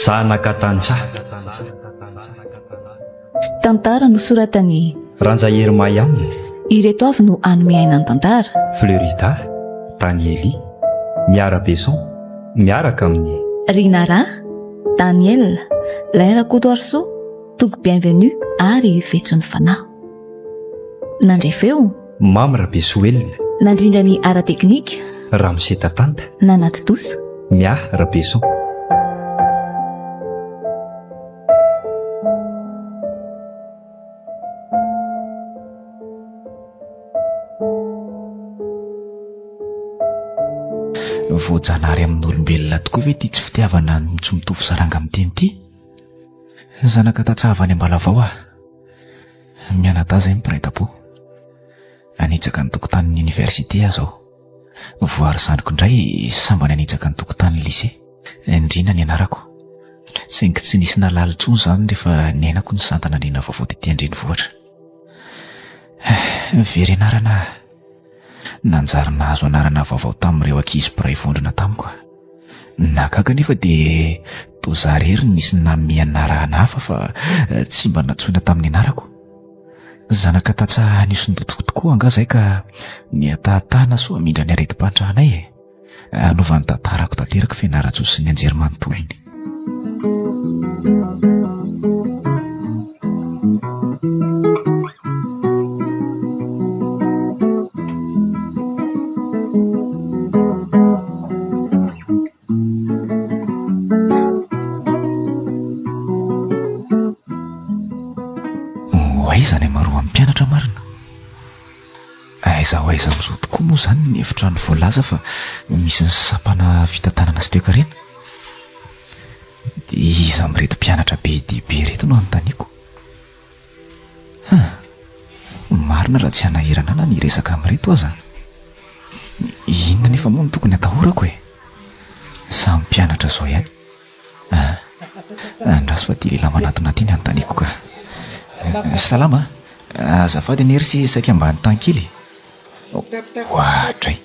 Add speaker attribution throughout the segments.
Speaker 1: Zanaka tantsaha.
Speaker 2: Tantara nosoratan'i.
Speaker 1: Ranjahery Mayane.
Speaker 2: Ireto avy no hanome aina ny tantara.
Speaker 1: Fleurida, Daniely, Miara Beson, miaraka amin'i.
Speaker 2: Rinara, Daniel, Lain Rakotoarisoa, Toky Bienvenu ary Vetson'ny Fanahy. Nandre feo.
Speaker 1: Mamy Rabesoelina.
Speaker 2: Nandrindra ny ara-teknika.
Speaker 1: Ramose Tatanta.
Speaker 2: Nanatontosa.
Speaker 1: Miahy Rabeson.
Speaker 3: Voajanahary amin'olombelona tokoa ve ity tsy fitiavana ny tsy mitovy saranga amin'ny teny ity? Zanaka tantsaha avy any Ambalavao aho. Mianadahy izay mpiray tampo. Hanitsaka ny tokotanin'ny oniversite aho izao. Voary zandriko indray sambany hanitsaka ny tokotanin'ny lycée. Ndrina ny anarako. Saingy tsy nisy nahalala intsony izany rehefa niainako ny santan'Andriana vaovao tety an-drenivohitra. Very anarana aho. Nanjary nahazo anarana vaovao tamin'ireo ankizy mpiray vondrona tamiko aho. Ny nahagaga anefa dia toa za irery no nisy nanome anarana hafa fa tsy mba nantsoina tamin'ny anarako. Zanaka tantsaha nison-doto tokoa angaha izay ka nihatahataana soa hamindra ny aretim-pahantranay e! Hanova ny tantarako tanteraka Fianarantsoa sy ny anjerimanontolony. Ho aiza ny hamaroan'ny mpianatra marina? Aiza ho aiza amin'izao tokoa moa izany ny efitrano voalaza fa misy ny sampana fitantanana sy toekarena? Dia iza amin'ireto mpianatra be dia be ireto no anontaniako? Huh! Marina raha tsy hanahirana ahy na ny hiresaka amin'ireto aza. Inona anefa moa no tokony hatahorako e? Samy mpianatra izao ihany. Ah, andraso fa ity lehilahy manatona aty ny anontaniako ka. Salama, azafady anie ry se saika mba hanontany kely e. Oadray!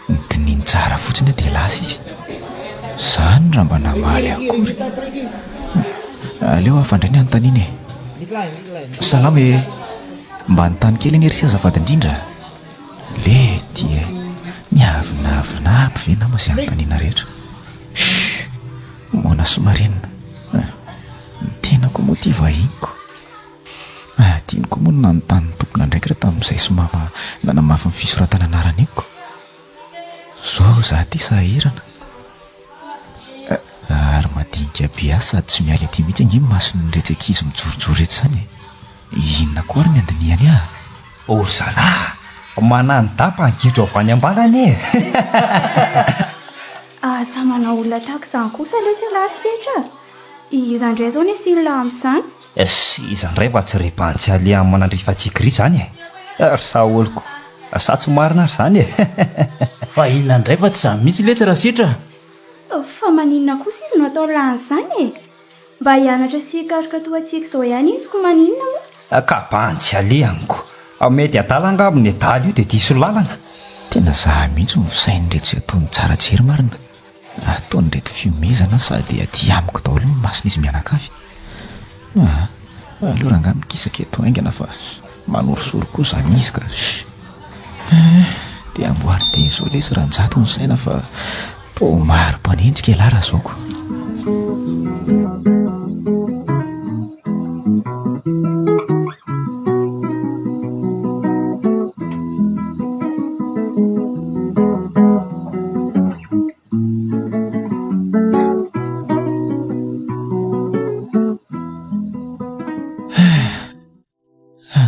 Speaker 3: Nodinihiny tsara fotsiny aho dia lasa izy. Izany raha mba namaly akory. Aleo hafa indray ny anontaniana e. Salama e! Mba hanontany kely anie ry se azafady indrindra. Lety e! Miavonavona aby ve nama izay anontaniana rehetra? Chut! Moana sy marenina. Ny tenako moa ity vahiniko. Adinoko moa ny nanontany ny tompon'andraikitra tamin'izay sy mama nanamafy ny fisoratana anarana iny ko. Zao za ty sahirana. Ary madinika be ahy sady tsy miala ety mihitsy ange ny mason'iretsy ankizy mijorojoro iretsy izany e. Inona koa ary ny andinihany ahy?
Speaker 1: O ry zalahy, manani-dapa ny gidro avy any ambala anie e!
Speaker 4: Aza manao olona tahaka izany kosa lesy ialahy ry Setra a! Iza indray izao ny asian'lah amin'izany?
Speaker 1: Sy iza indray fa tsy ry bantsy aleha manandrifa antsika ry izany e! Ry Saholy koa, sa tsy marina ary izany e!
Speaker 5: Fa inona indray fa tsy izany mihitsy letsy Rasitra
Speaker 4: a! Fa maninona kosa izy no atao lahan'izany e? Mba hianatra sy hikaroka toa antsika izao ihany izy ko maninona moa?
Speaker 1: Ka bantsy alehany ko! Mety adala angamba ny adala io dia diso lalana.
Speaker 3: Tena za mihitsy no sain'ireto izay ataony tsara jery marina. Ataon'ireto fihomezana sady aty amiko daholo ny mason'izy mianakavy. Aa, aleo rangahy mikisaka eto haingana fa manorisory koa izany izy ka. Eh, dia amboary dia izao lesy ranjato ny saina fa toa maro mpanenjika ialahy raha izao ko.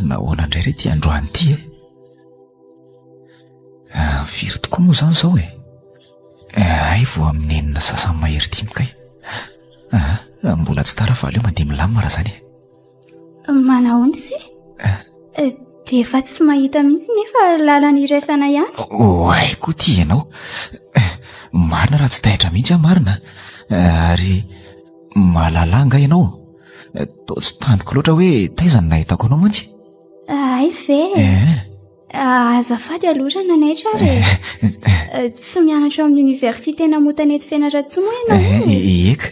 Speaker 3: Nahoana indray re ity androany ity e? Ah, firy tokoa moa izany izao e? Hay vao amin'ny enina sasany mahery dimy kay. Ah, mbola tsy tara fa aleo mandeha milamina raha izany e.
Speaker 4: Manahoana ise? Eh, dia efa tsy mahita mihitsy nefa lalana iraisana ihany.
Speaker 3: Oay koa ity ianao. Eh, marina raha tsy taitra mihitsy aho marina. Eh, ary mahalala angaha ianao? Toa tsy tandriko loatra hoe taiza no nahitako anao mantsy.
Speaker 4: Hay ve e!
Speaker 3: Eh.
Speaker 4: Azafady aloha raha nanaitra ary e. Tsy mianatra ao amin'ny oniversite namotana eto Fianarantsoa moa ianao io
Speaker 3: e? Eka,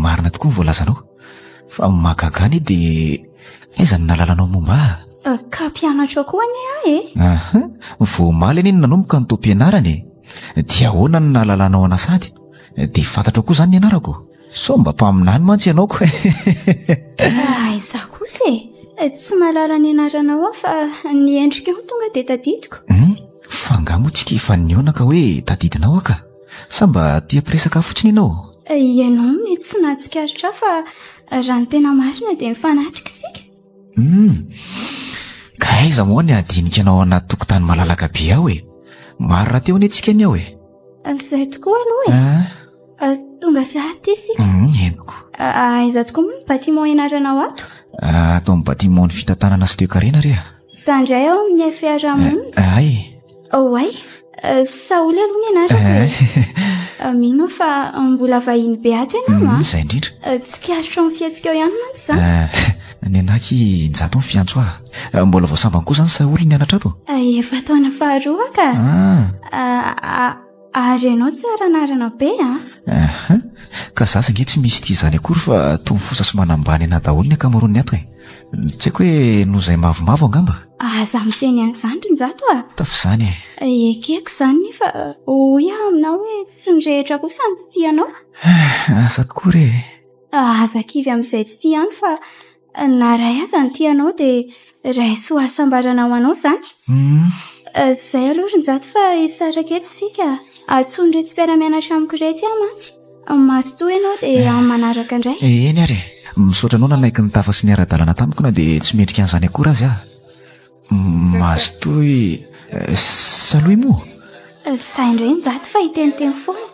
Speaker 3: marina tokoa ny voalazanao. Fa mahagaga anie dia aiza no nahalalanao momba
Speaker 4: ahy? Ka mpianatra ao koa anie aho e!
Speaker 3: Aha, vao omaly anie no nanomboka ny taom-pianarana e! Dia ahoana no nahalalanao anà sady? Dia fantatrao koa izany ny anarako? Sao mba mpaminany mantsy ianao ko
Speaker 4: Aiza kosa e! Tsy mahalala ny anaranao aho fa ny endrikao no tonga dia tadidiko.
Speaker 3: Hum, fa angaha moa tsika efa nihaona ka hoe tadidinao aho ka? Sa mba tia mpiresaka fotsiny ianao?
Speaker 4: Ianao no mety tsy nahatsikaritra ahy fa raha ny tena marina dia mifanatrika isika.
Speaker 3: Hum, ka aiza moa ny hahadinika anao anaty tokotany malalaka be ao e? Maro rahateo anie tsika ny ao e!
Speaker 4: Izay tokoa aloha e! Tonga sahady ity isika.
Speaker 3: Hum, henoko.
Speaker 4: Aiza tokoa moa ny bâtiment ianaranao ato?
Speaker 3: Ato amin'ny bâtiment ny fitantanana sy toekarena re a!
Speaker 4: Izaho indray ao amin'ny fiarahamonina.
Speaker 3: Hay.
Speaker 4: Oay, Saholy aloha ny anarako e. Mino aho fa mbola vahiny be ato ianao an.
Speaker 3: Izay indrindra.
Speaker 4: Tsikaritra ao amin'ny fihetsikao ihany mantsy izany.
Speaker 3: Ny anà aky Njato ny fiantso ahy. Mbola vao sambany koa izany Saholy nianatra ato?
Speaker 4: Efa taona faharoa aho ka. Ary ianao tsara anarana be an.
Speaker 3: Aha, ka zaza ange tsy misy tia izany akory fa toa mifosa sy manambany anà daholo ny ankamaroan'ny ato e. Tsy haiko hoe noho izay mavomavo angamba?
Speaker 4: Aza miteny an'izany ry Njato a!
Speaker 3: Tafy izany e!
Speaker 4: Ekeko izany nefa hoy aho aminao hoe tsy ny rehetra kosa no tsy tia anao.
Speaker 3: Asa tokoa re e!
Speaker 4: Aza kivy amin'izay tsy tia ihany fa na iray aza ny tia anao dia raiso ho hasambarana ho anao izany. Izay aloha ry Njato fa hisaraka eto isika. Antsoin'iretsy mpiara-mianatra amiko iretsy aho mantsy. Mazotoa ianao dia amin'ny manaraka indray.
Speaker 3: Eny ary e! Misaotra anao nanaiky nitafa sy niara-dalana tamiko na dia tsy mendrika an'izany akory aza aho. Mazotoa Salohy moa?
Speaker 4: Izay indray Njato fa hiteniteny foana.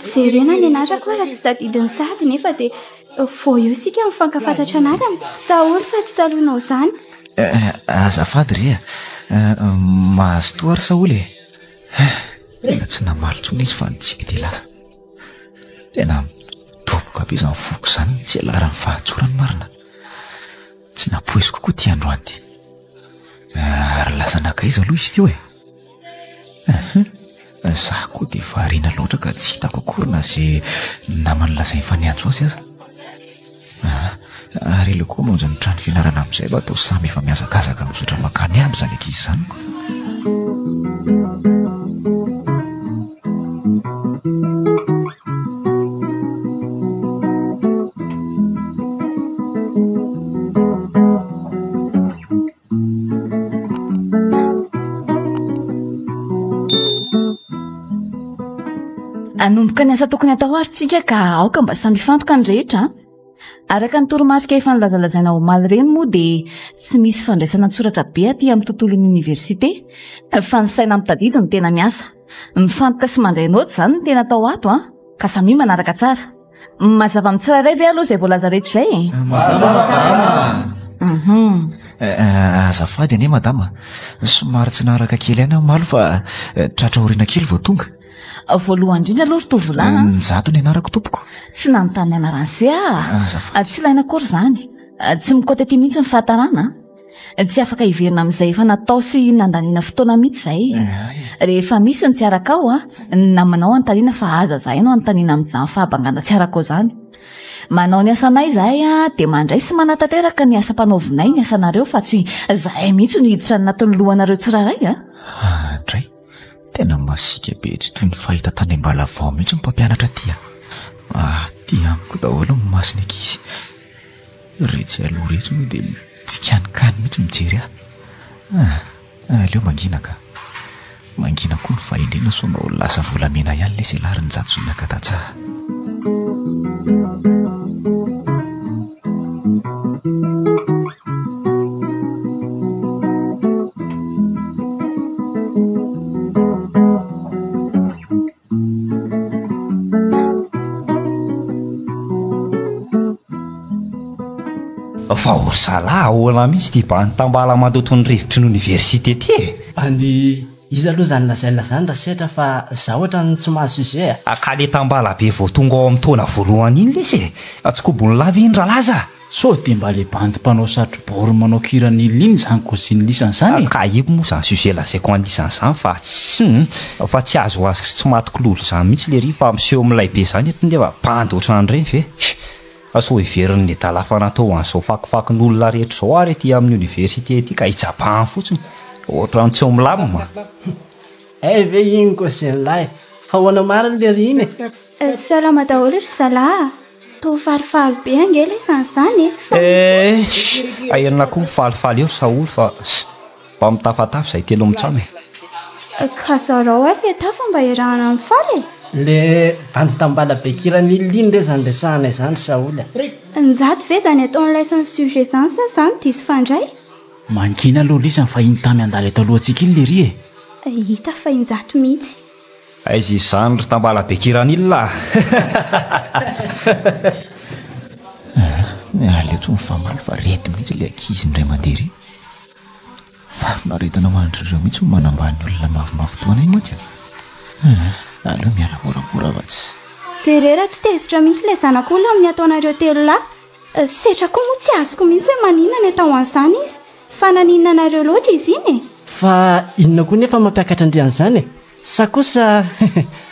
Speaker 4: Jerena ny anarako ary tsy tadidiny sahady nefa dia vao eo isika mifankafantatra anarana. Saholy fa tsy tsaroanao izany.
Speaker 3: Azafady re a! Mazotoa ary Saholy e! Tena tsy namaly intsony izy fa nitsiky dia lasa. Tena midoboka be izany foko izany tsy ialaran'ny fahatsorany marina. Tsy nampoiziko koa ity androany ity. Ary lasa nankaiza aloha izy teo e? Za koa dia variana loatra ka tsy hitako akory na izay namany lazainy fa niantso azy aza. Ary aleo koa hamonjy ny trano fianarana amin'izay mba atao samy efa mihazakazaka mizotra mankany aby izany ankizy izany ko.
Speaker 2: Hanomboka ny asa tokony hatao ary tsika ka aoka mba samy hifantoka ny rehetra an! Araka ny toromarika efa nolazalazaina omaly ireny moa dia tsy misy fandraisana an-tsoratra be aty amin'ny tontolon'ny oniversite fa ny saina mitadidy no tena miasa. Mifantoka sy mandray naoty izany no tena atao ato an! Ka samia manaraka tsara. Mazava amin'ny tsirairay ve aloha izay voalaza rehetra izay e?
Speaker 3: Mazava madama. Azafady anie madama, somary tsy naharaka kely ihany aho omaly fa tratra aoriana kely vao tonga.
Speaker 2: Voalohany indrindra aloha ry tovolahy an.
Speaker 3: Njato ny anarako tompoko.
Speaker 2: Tsy nanontany ny anaran'i aho.
Speaker 3: Azafady.
Speaker 2: Tsy ilaina akory izany. Tsy mikaoty aty mihitsy ny fahatarana an. Tsy afaka hiverina amin'izay efa natao sy nandaniana fotoana mihitsy izay. Rehefa misy ny tsy arakao, ny namanao anontaniana fa aza izahay no anontaniana amin'izany fahabangana tsy arakao izany. Manao ny asanay izahay dia mandray sy manatanteraka ny asa ampanaovinay ny asanareo fa tsy izahay mihitsy no hiditra anatin'ny lohanareo tsirairay a!
Speaker 3: Dray, tena masiaka be tsy toy ny fahita tany Ambalavao mihitsy ny mpampianatra aty a! Aty amiko daholo ny mason'ny ankizy. Iretsy aloha iretsy moa dia mitsikanikany mihitsy mijery ahy. Ah, aleo mangina ka. Mangina koa ny fahendrena sao mba ho lasa volamena ihany lesy ialahy ry Njato sy ny Akatantsaha.
Speaker 1: Fa o zalahy ahoana mihitsy ity bandy tambala mandoto ny rivotry ny oniversite ity e?
Speaker 5: Bandy iza aloha izany lazaina izany Rasetra fa za ohatran'ny tsy mahazo sujet a!
Speaker 1: Ka le tambala be vao tonga ao amin'ny taona voalohany iny lesy e! Tsy kobon'ny lava iny ralaza a!
Speaker 6: Sao dia mba le bandy mpanao satrobory manao kiranil iny izany cousine lisany izany e?
Speaker 1: Ka io moa izany sujet lazaiko an'lisany izany fa tsy fa tsy azo azo sy tsy maty klolo izany mihitsy lery fa miseho milay be izany eto nefa bandy ohatran'ireny ve? Fa sao heverin'ny nedala fa natao an'izao fakifakin'olona rehetra izao ary ety amin'ny université ety ka hijabahany fotsiny. Ohatran'ny tsy ao milamina.
Speaker 5: Hay ve iny cousine lahy? Fa ahoana marina lery iny e?
Speaker 4: Salama daholo ry zalahy a! Toa falifaly be ange lesany izany e! Fa
Speaker 1: Eh! Aherina koa mifalifaly eo ry Saholy fa mba mitafatafa izay telo mitsam e!
Speaker 4: Ka zarao ary le tafa mba iarahana mifaly e!
Speaker 5: Le bandy tambala be kiran'il iny re zany resahana izany ry Saholy a!
Speaker 4: Njato ve zany ataon'ilay sy ny sujet zany sa za no diso fandray?
Speaker 6: Mangina aloha lisany fa iny tamy handalo eto alohantsika iny lery e!
Speaker 4: Hita fa injato mihitsy.
Speaker 1: Aiza izany ry tambala be kiranil a!
Speaker 3: Aleo tsy mifamaly fa reto mihitsy ilay ankizy indray mandeha iry. Fahafinaretana ho an-dry zareo mihitsy ny manambany olona mafimafy toa anay mantsy a! Aleo miala moramora fa tsy.
Speaker 4: Jereo raha tsy tezitra mihitsy ilay zanak'olona amin'ny ataonareo telo lahy. Setra koa moa tsy azoko mihitsy hoe maninona ny atao an'izany izy. Fa naninona anareo loatra izy iny e?
Speaker 5: Fa inona koa nefa mampiakatra an-dry an'izany e? Sa kosa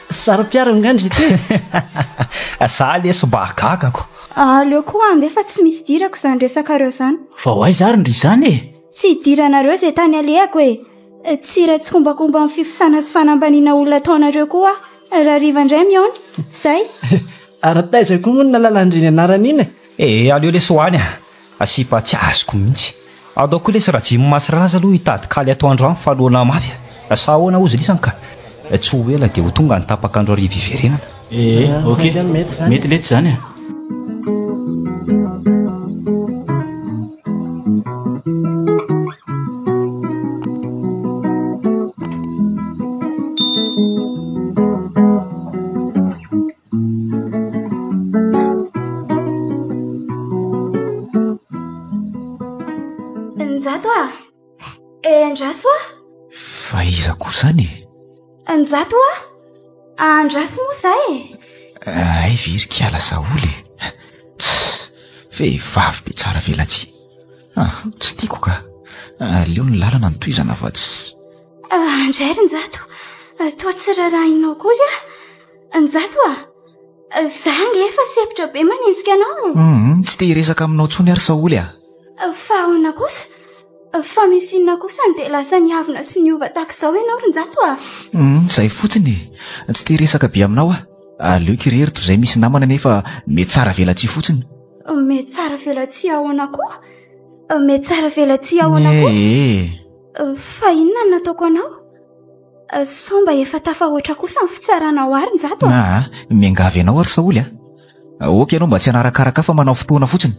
Speaker 5: saro-piaro angaha ndry ity
Speaker 1: e? Za lesy mba gagako.
Speaker 4: Aleo koa handeha fa tsy misy idirako izany resakareo izany.
Speaker 6: Fa ho aiza ary ndry izany e?
Speaker 4: Tsy idiranareo izay tany alehako e! Tsy iray tsikombakomba amin'ny fifosana sy fanambaniana olona ataonareo koa aho. Rahariva indray mihaona. Zay.
Speaker 5: Ary taiza koa moa no nalalan-dry iny anarana iny e?
Speaker 1: Eh, aleo lesy ho any a! Sipa tsy azoko mihitsy. Andao koa lesy Rajim sy Raza aloha hitady kaly atoandro any fa loana mafy a! Sa ahoana hozy lisany ka? Tsy ho ela dia ho tonga ny tapak'andro hariva hiverenana.
Speaker 6: Eh, ok. Mety letsy izany a!
Speaker 4: Njato a! Eh, Andraso a!
Speaker 3: Fa iza koa izany e?
Speaker 4: Njato a! Andraso moa za e!
Speaker 3: Hay ve ry kiala Saholy e? Vehivavy be tsara velatsihy. Ah, tsy tiako ka. Aleo ny lalana no tohizana fa tsy.
Speaker 4: Andray ry Njato, toa tsy rarahinao akory aho. Njato a! Za ange efa sempotra be manenjika anao e!
Speaker 3: Hum, tsy te hiresaka aminao intsony aho ry Saholy a!
Speaker 4: Fa ahoana kosa? Fa misy inona kosa no dia lasa niavona sy niova tahaka izao ianao ry Njato a?
Speaker 3: Hum, izay fotsiny e! Tsy te hiresaka be aminao aho. Aleoko irery toy izay misy namana nefa mety tsara velatsihy fotsiny.
Speaker 4: Mety tsara velatsihy ahoana koa? Mety tsara velatsihy ahoana koa?
Speaker 3: Ee.
Speaker 4: Fa inona no nataoko anao? Sao mba efa tafahoatra kosa ny fitsaranao ahy ry Njato a?
Speaker 3: Aa, miangavy anao aho ry Saholy a! Ok ianao mba tsy hanarakaraka ahy fa manao fotoana fotsiny.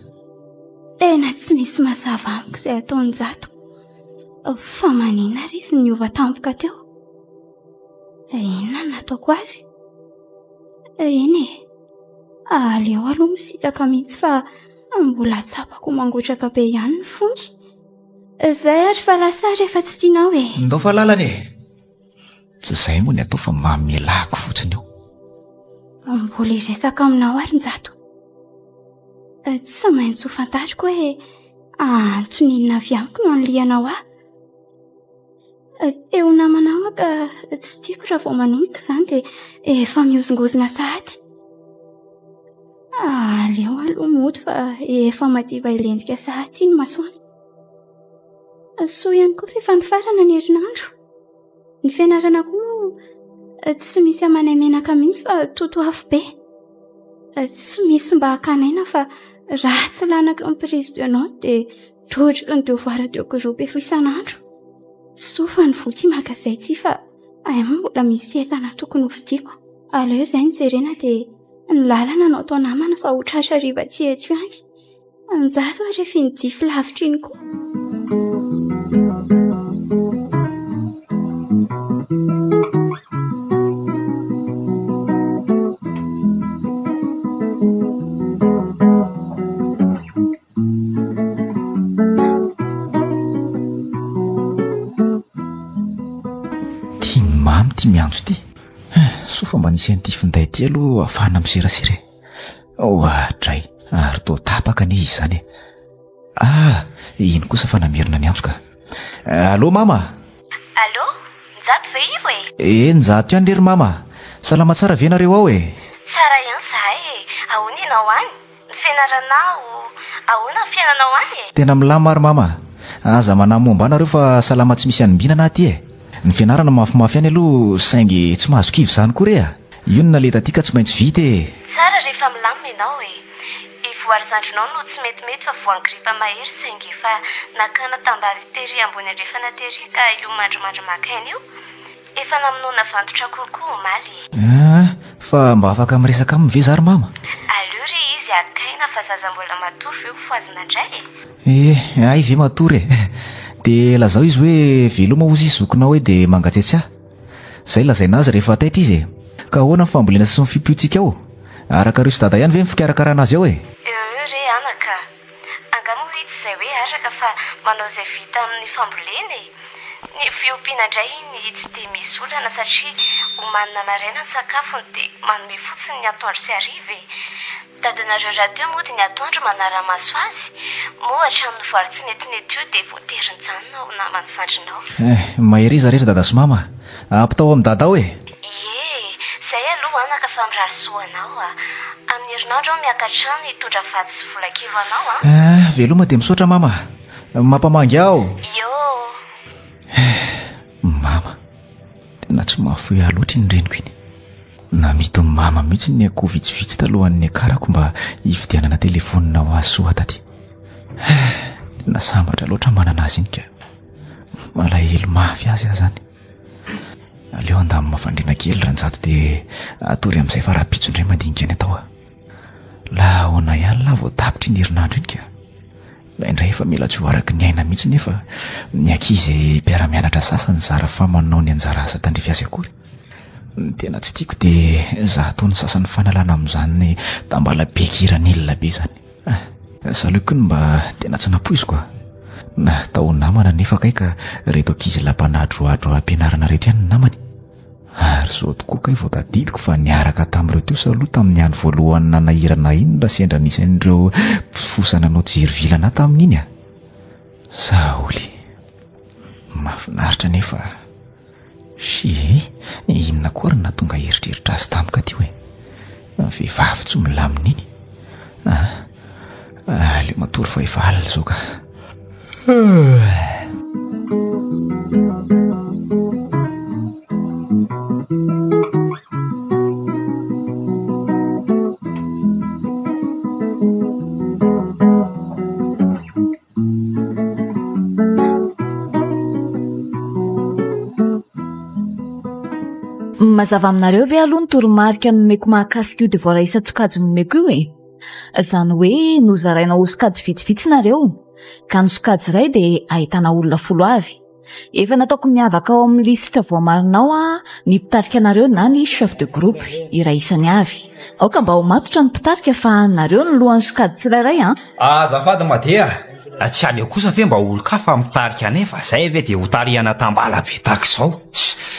Speaker 4: Tena tsy misy mazava amiko izay ataon'i Njato. Fa maninona ary izy niova tampoka teo? Inona no nataoko azy? Eny e, aleo aloha misintaka mihitsy fa mbola tsapako mangotraka be ihany ny fony. Zay ary fa lasa aho rehefa tsy tianao e.
Speaker 3: Ndao fa lalana e! Tsy izay moa ny atao fa mamelako fotsiny eo.
Speaker 4: Mbola hiresaka aminao ary Njato. Tsy maintsy ho fantariko hoe antony inona avy amiko no anilihanao ahy. Te ho namanao aho ka tsy tiako raha vao manomboka izany dia efa mihozongozona sahady. Aleo aloha mody fa efa madiva hilentika sahady ny masoandro. Soa ihany koa fa efa nifarana ny herinandro. Ny fianarana koa moa tsy misy amanay menaka mihitsy fa totoafo be. Tsy misy mba hakana aina fa raha tsy lanaky ny prise de note dia trotriky ny devoir de groupe efa isan'andro. Soa fa nivoha ity magazay ity fa hay moa mbola misy entana tokony hovidiako. Aleo izay no jerena dia ny lalana no atao namana fa ho tratra hariva tsy eto ihany. Njato ary efa iny dify lavitra iny koa.
Speaker 3: Tian'i Mamy ity miantso ity. Soa fa mba nisy an'ity finday ity aloha ahafahana miserasera e. Oadray. Ary toa tapaka anie izy izany e. Ah, iny kosa fa namerina ny antso ka. Allô mama?
Speaker 7: Allô, Njato ve io e?
Speaker 3: Eh, Njato ihany re ry mama. Salama tsara ve nareo ao e?
Speaker 7: Tsara ihany zahay e. Ahoana ianao any? Ny fianaranao, ahoana ny fiainanao any e?
Speaker 3: Tena milamina ry mama. Aza manahy momba ahy nareo fa salama tsy misy hanimbinana aty e. Ny fianarana mafimafy ihany aloha saingy tsy mahazo kivy izany koa re a. Io no naleha taty ka tsy maintsy vita e.
Speaker 7: Tsara rehefa milamina ianao e. I Voary zandrinao no tsy metimety fa voan'ny gripa mahery saingy efa nakana tambavy tery ambony andrefana tery ka io mandrimandry maka aina io. Efa namonoana vantotra akoho koa omaly e.
Speaker 3: Ah, fa mba afaka miresaka aminy ve za ry mama?
Speaker 7: Aleo re izy haka aina fa zaza mbola matory ve ho fohazina indray e?
Speaker 3: Eh, hay ve matory e. Dia lazao izy hoe veloma hozy izy zokinao hoe dia mangatsiatsiahy. Izay lazaina azy rehefa taitra izy e. Ka ahoana ny fambolena sy ny fimpiotsika ao? Arakareo sy dada ihany ve ny fikarakarana azy ao e?
Speaker 7: Eo eo re anaka a! Angaha moa itsy izay hoe araka fa manao izay vita amin'ny fambolena e! Ny fiompiana indray iny tsy dia misy olana satria omanina maraina ny sakafony dia manome fotsiny ny atoandro sy hariva e! Dadanareo rahateo moa dia ny atoandro manara-maso azy, moa hatramin'ny voary tsy netinety io dia voatery nijanona ho naman'ny zandrinao.
Speaker 3: Eh, mahereza re ry dada sy mama a! Ampitao amin'i dada ao e!
Speaker 7: Ie, zay aloha anaka fa mirary soa anao a! Amin'ny herinandro aho miakatra any hitondra vatsy sy vola kely ho anao a!
Speaker 3: Eh, veloma dia misaotra mama a! Mampamangy aho!
Speaker 7: Ioo!
Speaker 3: Eh, mama, tena tsy mahafoy ahy loatra iny reniko iny. Namidin'i mama mihitsy ny akoho vitsivitsy talohan'ny niakarako mba hividianana telefaonina ho azy soa taty. Eh, tena sambatra loatra manana azy iny ka. Malahelo mafy azy aho izany. Aleo handamina fandriana kely Ranjato dia hatory amin'izay fa rahampitso indray mandinika ny atao aho. La ahoana ihany lahy vao tapitra iny herinandro iny ka. Ilay indray efa mila tsy ho araky ny aina mihitsy nefa ny ankizy mpiara-mianatra sasany zara fa manao ny anjara asa tandrify azy akory. Ny tena tsy tiako dia za ataon'ny sasany fanalana amin'izany tambala be kiranil be izany. Ah, saloiko ny mba tena tsy nampoiziko ah. Natao ho namana nefa kay ka reto ankizy lampanadroadro ampianarana reto ihany ny namany. Ary izao tokoa kay vao tadidiko fa niaraka tamin'ireo teo saloha tamin'ny andro voalohany nanahirana iny raha sendra nisy an'ireo mpifosa nanao jery vilana tamin'iny ah. Saholy. Mahafinaritra nefa. Shii, inona koa ary no nahatonga eritreritra azy tampoka teo e? Vehivavy tsy milamina iny. Ah, aleo matory fa efa alina izao ka.
Speaker 2: Mazava aminareo ve aloha ny toromarika nomeko mahakasika io devoir isan-tsokajy nomeko io e? Izany hoe nozaraina ho sokajy vitsivitsy nareo, ka ny sokajy iray dia ahitana olona folo avy. Efa nataoko miavaka ao amin'ny lisitra voamarina ao ny mpitarika anareo na ny chef de groupe, iray isany avy. Aoka mba ho matotra ny mpitarika fa nareo no lohan'ny sokajy tsirairay an!
Speaker 1: Azafady Made a! Tsy aleo kosa ve mba olon-kafa mitarika anay fa zay ve dia hotarihana tambala be tahaka izao?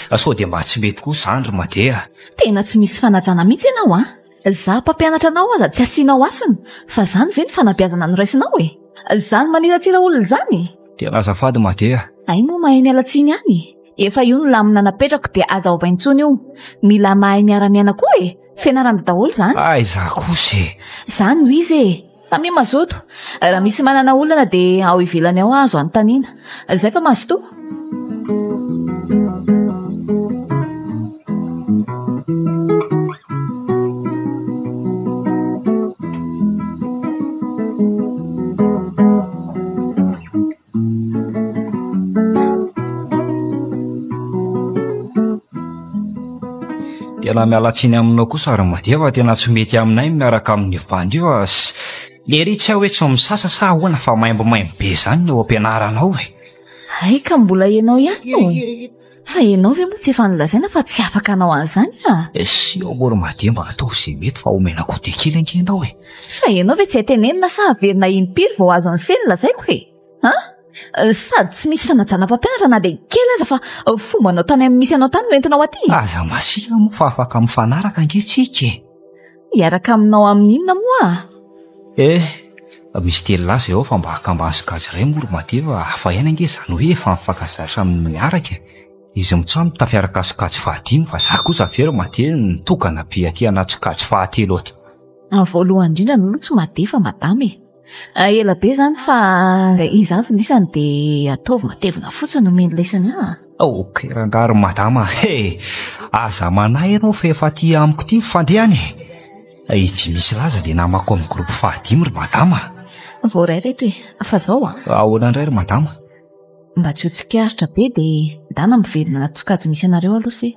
Speaker 1: Sao dia mba tsy mety kosa izany ry Made a!
Speaker 2: Tena tsy misy fanajana mihitsy ianao an! Za mpampianatra anao aza tsy asianao hasina fa zany ve ny fanabeazana noraisinao e? Zany maniratsira olona zany e!
Speaker 1: Tena azafady Made a!
Speaker 2: Hay moa mahay miala tsiny ihany e! Efa io no lamina napetrako dia aza ova intsony io! Mila mahay miara-miaina koa e! Fianarana daholo izany!
Speaker 1: Aiza kosa e!
Speaker 2: Zany no izy e! Samia mazoto! Raha misy manana olana dia ao ivelany ao azo anontaniana. Zay fa mazotoa!
Speaker 1: Tena miala tsiny aminao kosa ry Madia fa tena tsy mety aminay ny miaraka amin'io bandy io fa lery tsy hay hoe tsy misasa sa ahoana fa maimbomaimbo be izany ny ao am-pianarana ao e.
Speaker 2: Hay ka mbola ianao ihany no. Fa ianao ve moa tsy efa nolazaina fa tsy afaka hanao an'izany ah?
Speaker 1: Sy ao moa ry Madia mba ataovy izay mety fa omena goûter kely ange ianao e.
Speaker 2: Fa ianao ve tsy hay tenenina sa averina impiry vao azo an'se ny lazaiko e? An? Sady tsy misy fanajana mpampianatra na dia kely aza fa fombanao tany amin'ny misy anao tany no entinao aty.
Speaker 1: Aza masiaka moa fa afaka mifanaraka ange tsika e.
Speaker 2: Hiaraka aminao amin'ny inona moa aho?
Speaker 1: Eh! Misy telolahy izay ao fa mba akamban'ny sokajy iray moa ry Made fa hafa ihany ange izany hoe efa mifankazatra amin'ny miaraka e! Izy mitsam tafiaraka sokajy fahadimy fa za kosa ve ry Made nitokana be aty anaty sokajy fahatelo aty.
Speaker 2: Voalohany indrindra aloha tsy Made fa Madama e! Ela be izany fa iza avy ny isany dia ataovy matevina fotsiny omeny lesany ahy a!
Speaker 1: Ok rangahy ry Madama e! Aza manahy ianao fa efa aty amiko ity ny fandehany e! I Jimmy sy Laza le namako amin'ny groupe fahadimy ry Madama
Speaker 2: a! Voaray reto e! Fa zao a!
Speaker 1: Ahoana indray ry Madama?
Speaker 2: Mba tsy ho tsikaritra be dia ndana miverina anaty sokajy misy anareo aloha se.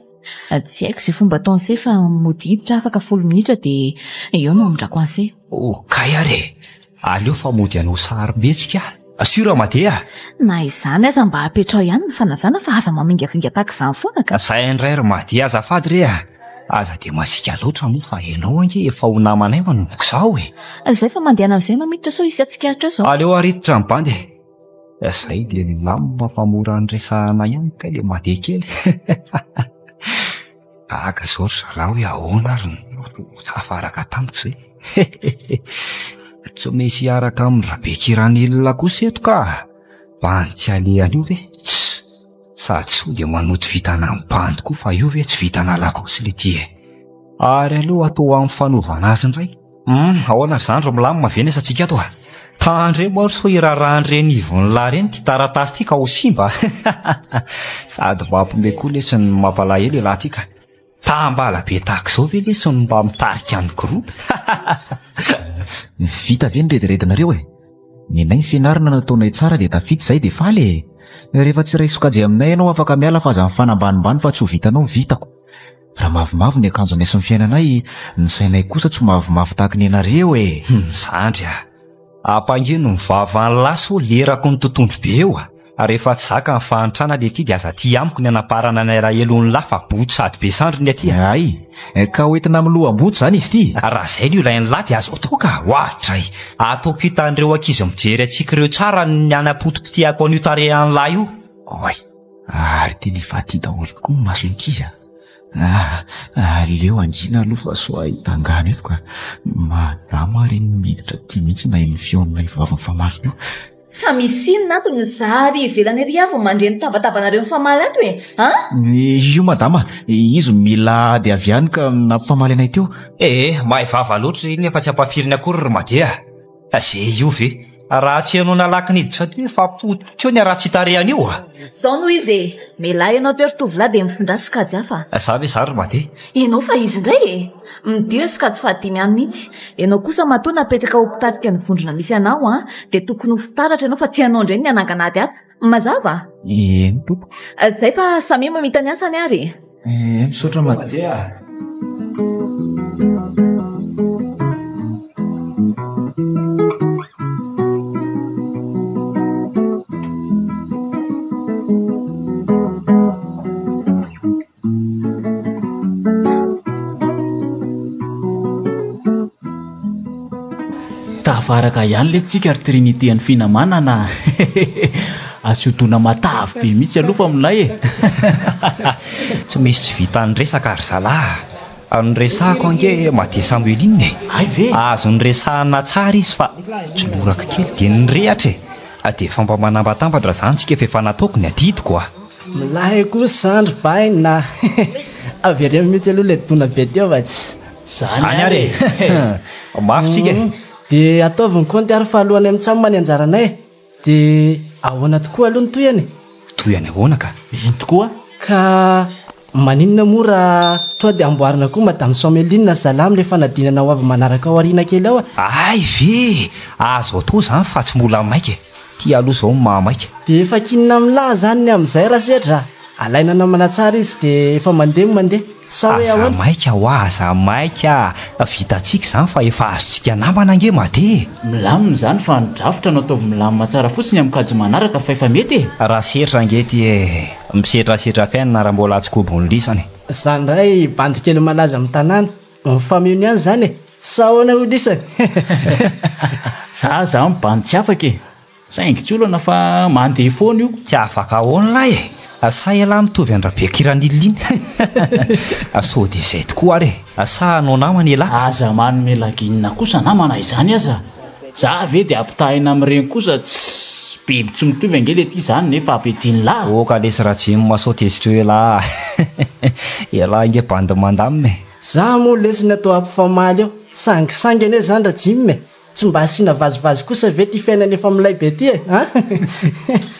Speaker 2: Tsy haiko izay fomba ataon'se fa mody hiditra afaka folo minitra dia eo no hamindrako an'se.
Speaker 1: Oh kay ary e! Aleo fa mody hanao sarimihetsika aho. Sûr Made a!
Speaker 2: Na izany aza mba apetraho ihany ny fanajana fa aza mamingavinga tahaka izany foana ka!
Speaker 1: Zay indray ry Made azafady re a! Aza dia masiaka loatra moa fa ianao ange efa ho namanay manomboka izao e!
Speaker 2: Zay fa mandehana amin'izay ianao miditra sao hisy hatsikaritra eo izao.
Speaker 1: Aleo ary hiditra ny bandy e! Zay dia milamina fa mora niresahana ihany kay le Made kely. Gaga zao ry zalahy hoe ahoana ary no tafaraka tamiko zay. Tsy misy hiaraka amin'i Rabekiranil kosa eto ka! Bandy tsy alehany io ve? Tss! Sady soa dia manoto vintana amin'ny bandy koa fa io ve tsy vintana lakaosy le ty e! Ary aleo atao amin'ny fanaovana azy indray. Hum, ahoana ry zandry, milamina ve ny asantsika ato a? Tandremo ary sao irarahan'ireny ivon'lah ireny ity taratasy ity ka ho simba a! Sady mampime koa lesy ny mampalahelo ialahy ity ka! Tambala be tahaka izao ve lesy no mba mitarika ny groupe?
Speaker 3: Vita ve ny rediredinareo e? Nenay ny fianarana nataonay tsara dia tafita izay dia faly e! Rehefa tsy iray sokajy aminay ianao afaka miala fa aza mifanambanimbany fa tsy ho vitanao ny vitako. Raha mavomavo ny akanjonay sy ny fiainanay, ny sainay kosa tsy mavomavo tahaka ny anareo e!
Speaker 1: Hum, zandry a! Ampangino ny vavan'lah sao lerako ny totohondry be eo a! Rehefa tsy zaka ny fahantrana le ty de aza aty amiko ny anamparana ny alahelon'lah fa boto sady be sandry ny aty a!
Speaker 3: Hay! Ka ho entina amin'ny loham-boto izany izy ity?
Speaker 1: Raha izay no ilain'lah de azo atao ka! Oadray! Ataoko hitan'ireo ankizy mijery antsika ireo tsara ny hanapotipotehako an'io tarehan'lah io!
Speaker 3: Oay! Ary tena efa aty daholo tokoa ny mason'ny ankizy a! Ah, aleo hangina aloha fa sao hahita angano eto ka. Madama ary iny miditra aty mihitsy naheno ny feon'ilay vavy mifamaly teo.
Speaker 2: Fa misy inona ato no za ary ivelany ery aho vao mandre ny tabatabanareo mifamaly ato e? An?
Speaker 3: Io madama, izy mila ady avy any ka nampifamaly anay teo.
Speaker 1: Ee, mahay vava loatra iny efa tsy ampafiriny akory ry Made a! Ze io ve? Raha tsy ianao nalaky niditra teo efa potika teo ny haratsian-tarehany io a!
Speaker 2: Zao no izy e! Mialà ianao teo ry tovolahy dia mifindrà sokajy hafa.
Speaker 1: Za ve zany ry Made?
Speaker 2: Ianao fa izy indray e! Midira sokajy fahadimy any mihitsy. Ianao kosa matoa napetraka ho mpitarika ny vondrona misy anao an, dia tokony ho fitaratra ianao fa tsy ianao indray no hanangana ady ato. Mazava?
Speaker 3: Eny tompoko.
Speaker 2: Zay fa samia mamita ny asany ary e!
Speaker 3: Eeh misaotra Made a!
Speaker 6: Tafaraka ihany le tsika ry Trinité an'i Finamanana a! Asio dona matavy be mihitsy aloha fa milay e!
Speaker 1: Tsy misy tsy vitan'ny resaka ry zalahy a! Ny resahako ange Made Samueline e!
Speaker 6: Hay ve?
Speaker 1: Azo niresahana tsara izy fa tsy lorako kely dia nirehatra e! Dia efa mba manambatambatra izany tsika fa efa nataoko ny adidiko a!
Speaker 5: Milay koa zandry baina a! Avereno mihitsy aloha ilay dona be teo fa tsy.
Speaker 1: Zany ary e! Mafy tsika e!
Speaker 5: Dia ataovy ny kaonty ary fa alohanay mitsam ny anjaranay e! Dia ahoana tokoa aloha ny tohiny e?
Speaker 1: Tohiny ahoana ka?
Speaker 6: Ino tokoa?
Speaker 5: Ka maninona moa raha toa dia amboarina koa Madame Saomeline ry zalahy amin'ilay fanadinana ho avy manaraka ao aoriana kely ao a!
Speaker 1: Hay ve! Azo atao izany fa tsy mbola maika e! Ty aloha izao no mahamaika.
Speaker 5: Dia efa kinina amin'lah zany ny amin'izay Rasedra a! Alaina namana tsara izy dia efa mandeha no mandeha. Sa hoe
Speaker 1: Aza
Speaker 5: ahoana?
Speaker 1: maika hoa, aza maika a! Vitantsika izany fa efa azontsika namana ange Made e!
Speaker 6: Milamina izany fa ny drafitra no ataovy milamina tsara fotsiny amin'ny kajy manaraka fa efa mety e!
Speaker 1: Rasetra ange ty e! Misetrasetra fiainana raha mbola tsy kobon'ny lisany.
Speaker 5: Za ndray bandy kely malaza amin'ny tanàna. Mifameno ihany zany e! Sa ahoana hoy lisany?
Speaker 6: Za zany bandy tsy afaka e! Saingy tsy olana fa mandeha foana io.
Speaker 1: Tsy afaka ahoana lahy e! Sa ialahy mitovy an-dRabekiranil iny? Sao dia izay tokoa ary e! Sa hanao namana ialahy?
Speaker 6: Aza manome laginina kosa namana izany aza! Za ve dia ampitahaina amin'ireny kosa tssy biby tsy mitovy ange le ty zany nefa ampiadian'lah.
Speaker 1: Oka lesy Rajim sao tezitra eo elah a! Elah ange bandy mandamina e!
Speaker 5: Za moa lesy ny atao ampifamaly eo, sangisangy anie zany Rajim e! Tsy mba asiana vazivazy kosa ve ty fiainana efa milay be ty e an!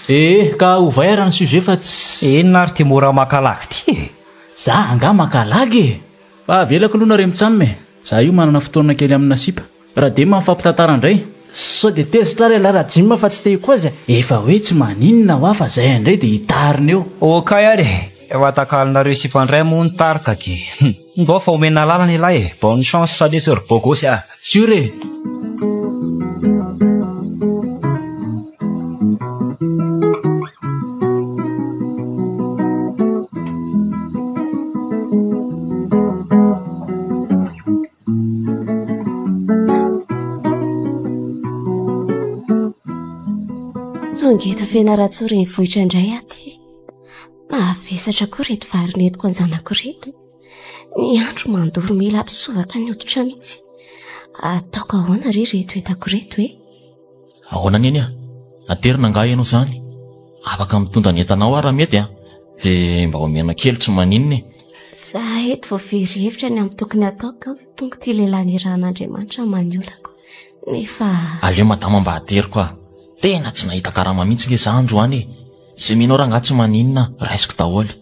Speaker 6: Ee, ka ovay ara ny sujet fa tsy.
Speaker 1: Inona ary ty mora maka lagy ty e!
Speaker 6: Za angaha maka lagy e! Fa avelako aloha nareo mitsam e! Za io manana fotoana kely amina sipa. Radema mifampitantara indray.
Speaker 5: Sao dia tezitra ary ialahy Rajim fa tsy te hikozy e!
Speaker 6: Efa hoe tsy maninona hoa fa zay indray dia hitarina eo.
Speaker 1: Okay ary e! Efa takalonareo sipa indray moa ny tarika dia ndao fa omena lalana ialahy e! Bonne chance lesy ry bogosy a!
Speaker 6: Sûr e!
Speaker 7: Tonga eto Fianarantsoa renivohitra indray aho ty. Mahavesatra koa ireto vary nentiko an-janako ireto. Ny andro mandoro mila hampisovaka ny hoditra mihitsy. Ataoko ahoana re ireto entako ireto e?
Speaker 8: Ahoana neny a? Aterina angaha ianao izany? Afaka mitondra ny entanao aho raha mety a! Dia mba omena kely tsy maninona e!
Speaker 7: Za eto vao very hevitra ny amin'ny tokony hataoko kanjo tonga ity lehilahy nirahan'Andriamanitra hamaha ny olako. Nefa.
Speaker 8: Aleo madama mba ateriko a! Tena tsy nahita karama mihitsy nge za androany e! Izay omenao rangahy tsy maninona, raisiko daholo.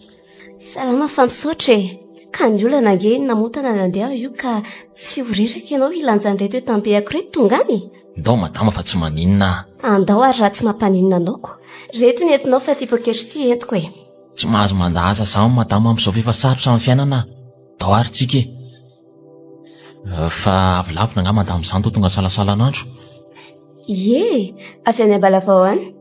Speaker 7: Salama fa misaotra e! Ka ny olana ange ny namontana nandeha aho io ka tsy ho reraka ianao hilanja an'ireto entam-beako ireto tonga any e!
Speaker 8: Ndao madama fa tsy maninona a!
Speaker 7: Andao ary raha tsy mampaninona anao ko! Ireto ny entinao fa ity poketra ity entiko e!
Speaker 8: Tsy mahazo mandà asa izaho madama amin'izao f'efa sarotra ny fiainana a! Ndao ary tsika e! Fa avy lavitra angaha madama izany toa tonga salasalan'andro?
Speaker 7: Ie, avy any Ambalavao any.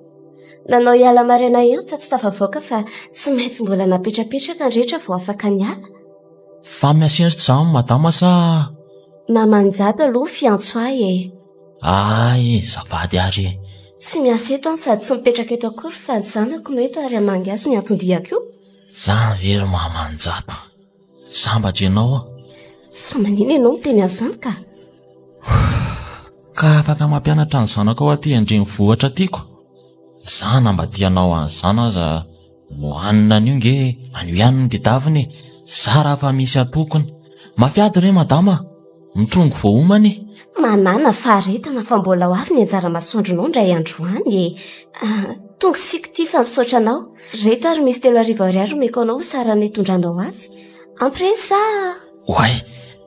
Speaker 7: Nanao hiala maraina ihany fa tsy tafavoaka fa tsy maintsy mbola napetrapetraka ny rehetra vao afaka niala.
Speaker 8: Fa miasa endrika izany madama sa?
Speaker 7: Mamanjato aloha fiantso ahy e.
Speaker 8: Hay e, azafady ary e.
Speaker 7: Tsy miasa eto aho sady tsy mipetraka eto akory fa ny zanako no eto ary hamangy azy ny anton-diako io.
Speaker 8: Zany ve ry mamanjato? Sambatra ianao an!
Speaker 7: Fa manina ianao miteny an'izany ka?
Speaker 8: Ka afaka mampianatra ny zanakao aty an-drenivohitra aty ko! Za na mba te hanao an'izany aza hohanina an'io nge an'io ihany no tedavina e! Zara fa misy atokony. Mafy ady re madama a! Mitrongy vao homana e!
Speaker 7: Manàna faharetana fa mbola ho avy ny anjara masoandronao indray andro any e! Tonga isika ity fa misaotra anao. Ireto ary misy 3000 ariary omeko anao ho saran'ny hitondranao azy. Ampy ireny sa?
Speaker 8: Oay!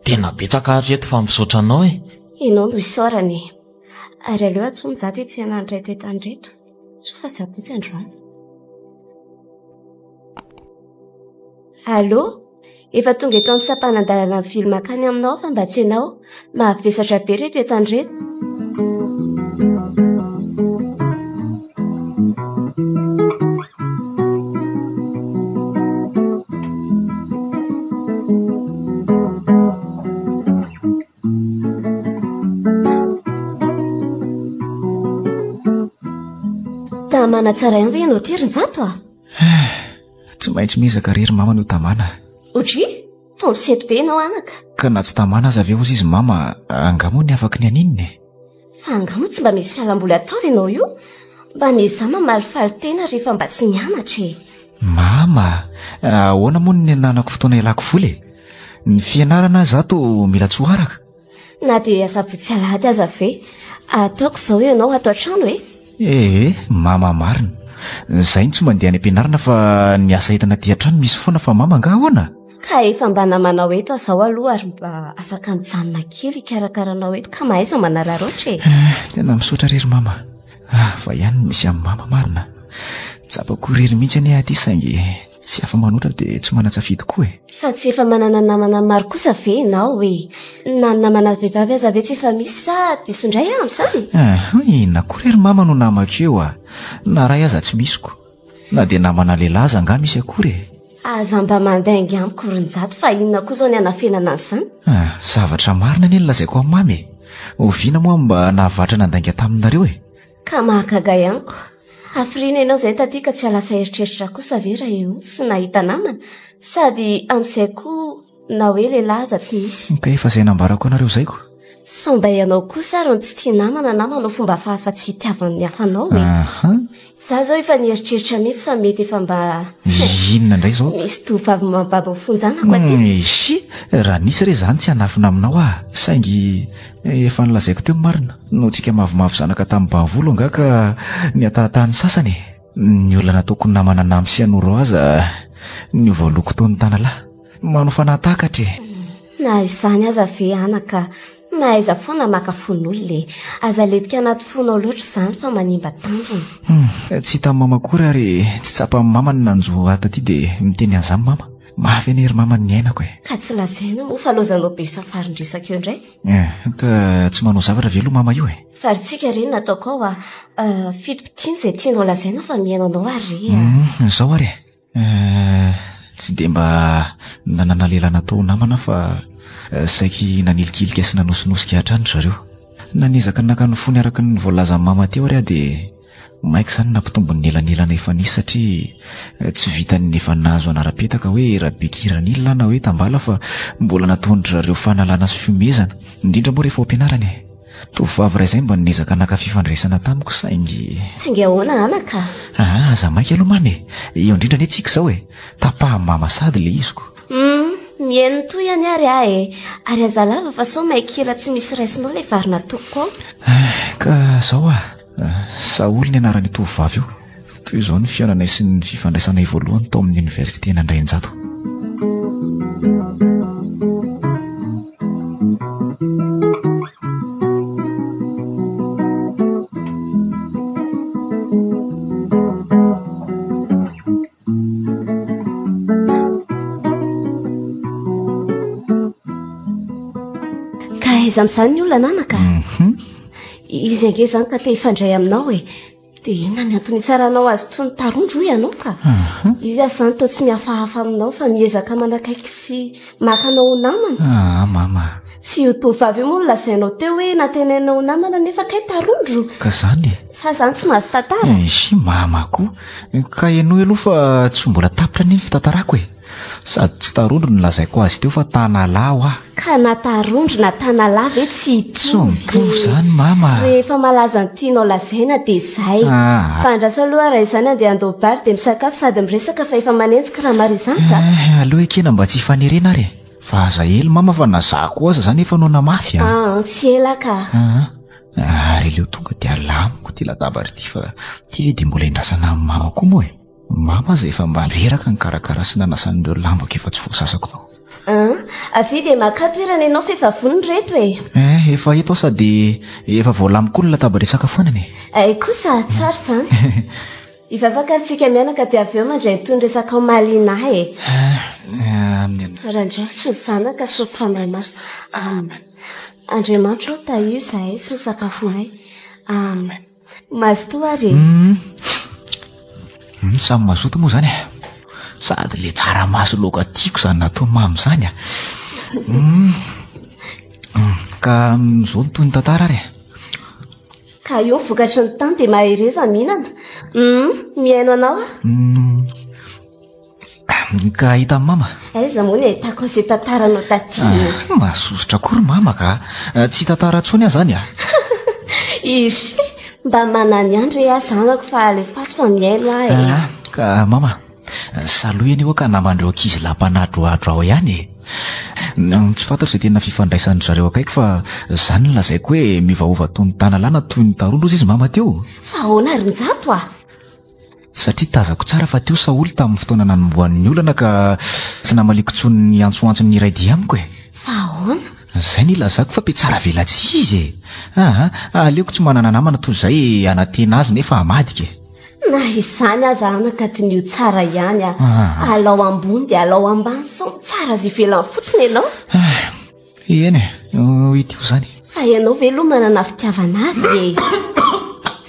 Speaker 8: Tena betsaka ary ireto fa misaotra anao e!
Speaker 7: Ianao no isaorana e! Ary aleo antsoy Njato hitsena an'ireto entana ireto. Soa fa sabotsy androany. Allô? Efa tonga eto amin'ny sampanan-dalana mivily mankany aminao aho fa mba tsenao. Mahavesatra be ireto entana ireto. Tamana tsara ihany ve ianao ity ry Njato a?
Speaker 3: Tsy maintsy miezaka re ry mama no tamana.
Speaker 7: Odry, toa misento be ianao anaka.
Speaker 3: Ka na tsy tamana aza ve hozy izy mama, angaha moa ny afaky ny haninona e?
Speaker 7: Fa angaha moa tsy mba misy fialamboly atao ianao io? Mba miezaha mamalifaly tena rehefa mba tsy mianatra e.
Speaker 3: Mama, ahoana moa ny ananako fotoana ialako voly e? Ny fianarana aza ato mila tsy ho araka.
Speaker 7: Na dia asabotsy alahady aza ve? Ataoko izao ianao ato an-trano e!
Speaker 3: Ee, mama marina. Izay no tsy mandeha any am-pianarana fa ny asa entina aty an-trano misy foana fa mama angaha ahoana?
Speaker 7: Ka efa mba namanao eto aho izao aloha ary mba afaka mijanona kely hikarakara anao eto ka mahaiza manararaotra e!
Speaker 3: Tena misaotra re ry mama. Hafa ihany ny misy amin'i mama marina. Tsapako irery mihitsy anie aho aty saingy tsy afa-manoatra dia tsy manan-tsafidy koa e!
Speaker 7: Fa tsy efa manana namana maro kosa ve ianao e? Na ny namana vehivavy aza ve tsy efa misy sa diso indray aho amin'izany?
Speaker 3: Ah, inona koa re ry mama no namako eo a! Na iray aza tsy misy ko. Na dia namana lehilahy aza angaha misy akory e!
Speaker 7: Aza mba mandainga amiko ry Njato fa inona koa izao ny hanafenana an'izany?
Speaker 3: Ah, zavatra marina anie no lazaiko amin'i mama e! Oviana moa aho mba nahavatra nandainga taminareo e?
Speaker 7: Ka mahagaga ihany ko. Hafiriana ianao izay taty ka tsy hahalasa eritreritra kosa ve raha ianao tsy nahita namana? Sady amin'izay koa na hoe lehilahy aza tsy misy.
Speaker 3: Ka efa izay nambarako anareo izay ko.
Speaker 7: Sao mba ianao kosa ary no tsy tia namana na manao fomba hafahafa tsy hitiavan'ny hafa anao e?
Speaker 3: Aha.
Speaker 7: Za zao efa nieritreritra mihitsy fa mety efa mba.
Speaker 3: Inona indray izao?
Speaker 7: Misy tovovavy mambabo ny fon-janako aty.
Speaker 3: Eshi! Raha nisy re izany tsy hanafina aminao aho, saingy efa nolazaiko teo ny marina. Noho-tsika mavomavo zanaka tamin'ny bavolo angaha ka nihatahatahan'ny sasany e! Ny olona nataoko namana namy sy hanoro aza niova loko toy ny tanalahy. Manao fanahy-takatra e!
Speaker 7: Na izany aza ve anaka, mahaiza foana maka fon'olona e! Aza aletika anaty fonao loatra izany fa manimba tanjona.
Speaker 3: Hum, tsy hitan'i mama akory ary tsy tsapan'i mama ny nanjo ahy taty dia miteny an'izany mama. Mafy anie ry mama ny niainako e!
Speaker 7: Ka tsy lazaina moa fa laozanao be safarin-dresaka eo indray.
Speaker 3: Eh, ka tsy manao zavatra ve aloha mama io e?
Speaker 7: Fa ry tsika re ny nataoko ao a! Fitipitiana izay tianao lazaina fa mihaino anao ary re a!
Speaker 3: Hum, izao ary e! Eh, tsy dia mba nanana lela natao ho namana aho fa saiky nanilikilika sy nanosinosika hatrany ry zareo. Nanezaka naka ny fony araka ny voalazan'i mama teo ary aho dia maika izany nampitombo ny elanelana efa nisy satria tsy vitan'ny efa nahazo anara-petaka hoe Rabekiranil na hoe Tambala fa mbola nataon-dry zareo fanalana sy fihomehezana, indrindra moa rehefa ao am-pianarana e. Tovovavy iray izay mba niezaka naka fifandraisana tamiko saingy.
Speaker 7: Saingy ahoana anaka?
Speaker 3: Aa, aza maika aloha mama e! Eo indrindra anie tsika izao e! Tapahan'i mama sady ilay iziko.
Speaker 7: Humm, mihaino ny tohiny ary aho e! Ary aza lava fa sao may kila tsy misy raisinao ilay vary natokoko ao.
Speaker 3: Ka izao ah, Saholy ny anaran'io tovovavy io. Toy izao ny fihaonanay sy ny fifandraisanay voalohany tao amin'ny oniversiten'Andrainjato.
Speaker 7: Ka aiza amin'izany ny olana anaka?
Speaker 3: Mhm.
Speaker 7: Izy ange izany ka te hifandray aminao e. Dia inona ny antony hitsaranao azy toy ny tarondro hoy ianao ka? Izy aza izany toa tsy mihafahafa aminao fa miezaka manakaiky sy maka anao ho namana.
Speaker 3: Ah, mama.
Speaker 7: Tsy io tovovavy io moa no lazainao teo hoe nantenainao ho namana nefa kay tarondro.
Speaker 3: Ka izany e.
Speaker 7: Sa izany tsy mahazo tantara?
Speaker 3: Izy mama koa. Ka henoy aloha fa tsy mbola tapitra anie ny fitantarako e. Sady tsy tarondro no lazaiko azy teo fa tanalahy hoa.
Speaker 7: Ka na tarondro na tanalahy ve tsy hitovy
Speaker 3: Tsy mitovy izany mama a.
Speaker 7: Rehefa malaza ny tianao lazaina dia izay.
Speaker 3: Aa.
Speaker 7: Fa andraso aloha raha izany andeha handao bar dia misakafo sady miresaka fa efa manenjika Ramary izany ka.
Speaker 3: Eh, aleo ekena mba tsy hifanerena ary e. Fa aza ela mama fa na za koa aza izany efa noana mafy a.
Speaker 7: Aa, tsy ela ka.
Speaker 3: Aa, ary aleo tonga dia alamiko ity latabatra ity fa ity ve dia mbola endrasana amin'i mama koa moa e. Mama aza efa mba reraka nikarakara sy nanasa an'ireo lambako efa tsy voasasako tao.
Speaker 7: An, avia dia makà toerana ianao f'efa vonona ireto e!
Speaker 3: Eh, efa eto aho sady efa voalamiko koa ny latabatra hisakafoanana e!
Speaker 7: Hay kosa, tsara izany. Hivavaka ary tsika mianaka dia avy eo mandray ny tohiny resaka ao mahaliana ahy e!
Speaker 3: Eh, amin'ny anarana.
Speaker 7: Randray sy ny Zanaka sy ny Fanahy Masina. Amen. Andriamanitra ô, tahio izahay sy ny sakafonay. Amen. Mazotoa ary e!
Speaker 3: Hum, samy mazoto moa izany e. Sady le tsaramaso laoka tiako izany natao mamy izany a. Hum, ka izao no tohin'ny tantara ary e.
Speaker 7: Ka io ny vokatry ny tany dia mahereza mihinana. Hum, mihaino anao aho.
Speaker 3: Hum. Ka hitan'i mama?
Speaker 7: Aiza moa ny ahitako an'izay tantaranao taty e?
Speaker 3: Ah, mahasosotra koa ry mama ka. Eh, tsy hitantara intsony aho izany ah.
Speaker 7: Iry, mba manany ihany re aho zanako fa alefaso fa mihaino aho e.
Speaker 3: Ah, ka mama, salohy anie ho'a ka naman'ireo ankizy lahy mpanadroadro ao ihany e. Tsy fantatro izay tena fifandraisan-dry zareo akaiky fa izany no lazaiko hoe miovaova toy ny tanalana toy ny tarondro hozy izy mama teo.
Speaker 7: Fa ahoana ry Njato ah?
Speaker 3: Satria tazako tsara fa teo Saoly tamin'ny fotoana nanombohan'ny olana ka tsy namaliako intsony ny antsoantson'ny iray dia amiko e.
Speaker 7: Fa ahoana?
Speaker 3: Izay no ilazako fa mpihatsaravelatsihy izy e. Aa, aleoko tsy manana namana toy izay hanantena azy nefa hamadika e.
Speaker 7: Na izany aza anaka diniho tsara ihany a. Alao ambony dia alao ambany sao mitsara azy ivelany fotsiny ianao.
Speaker 3: Eny e, ho hita eo izany.
Speaker 7: Fa ianao ve aloha manana fitiavana azy e?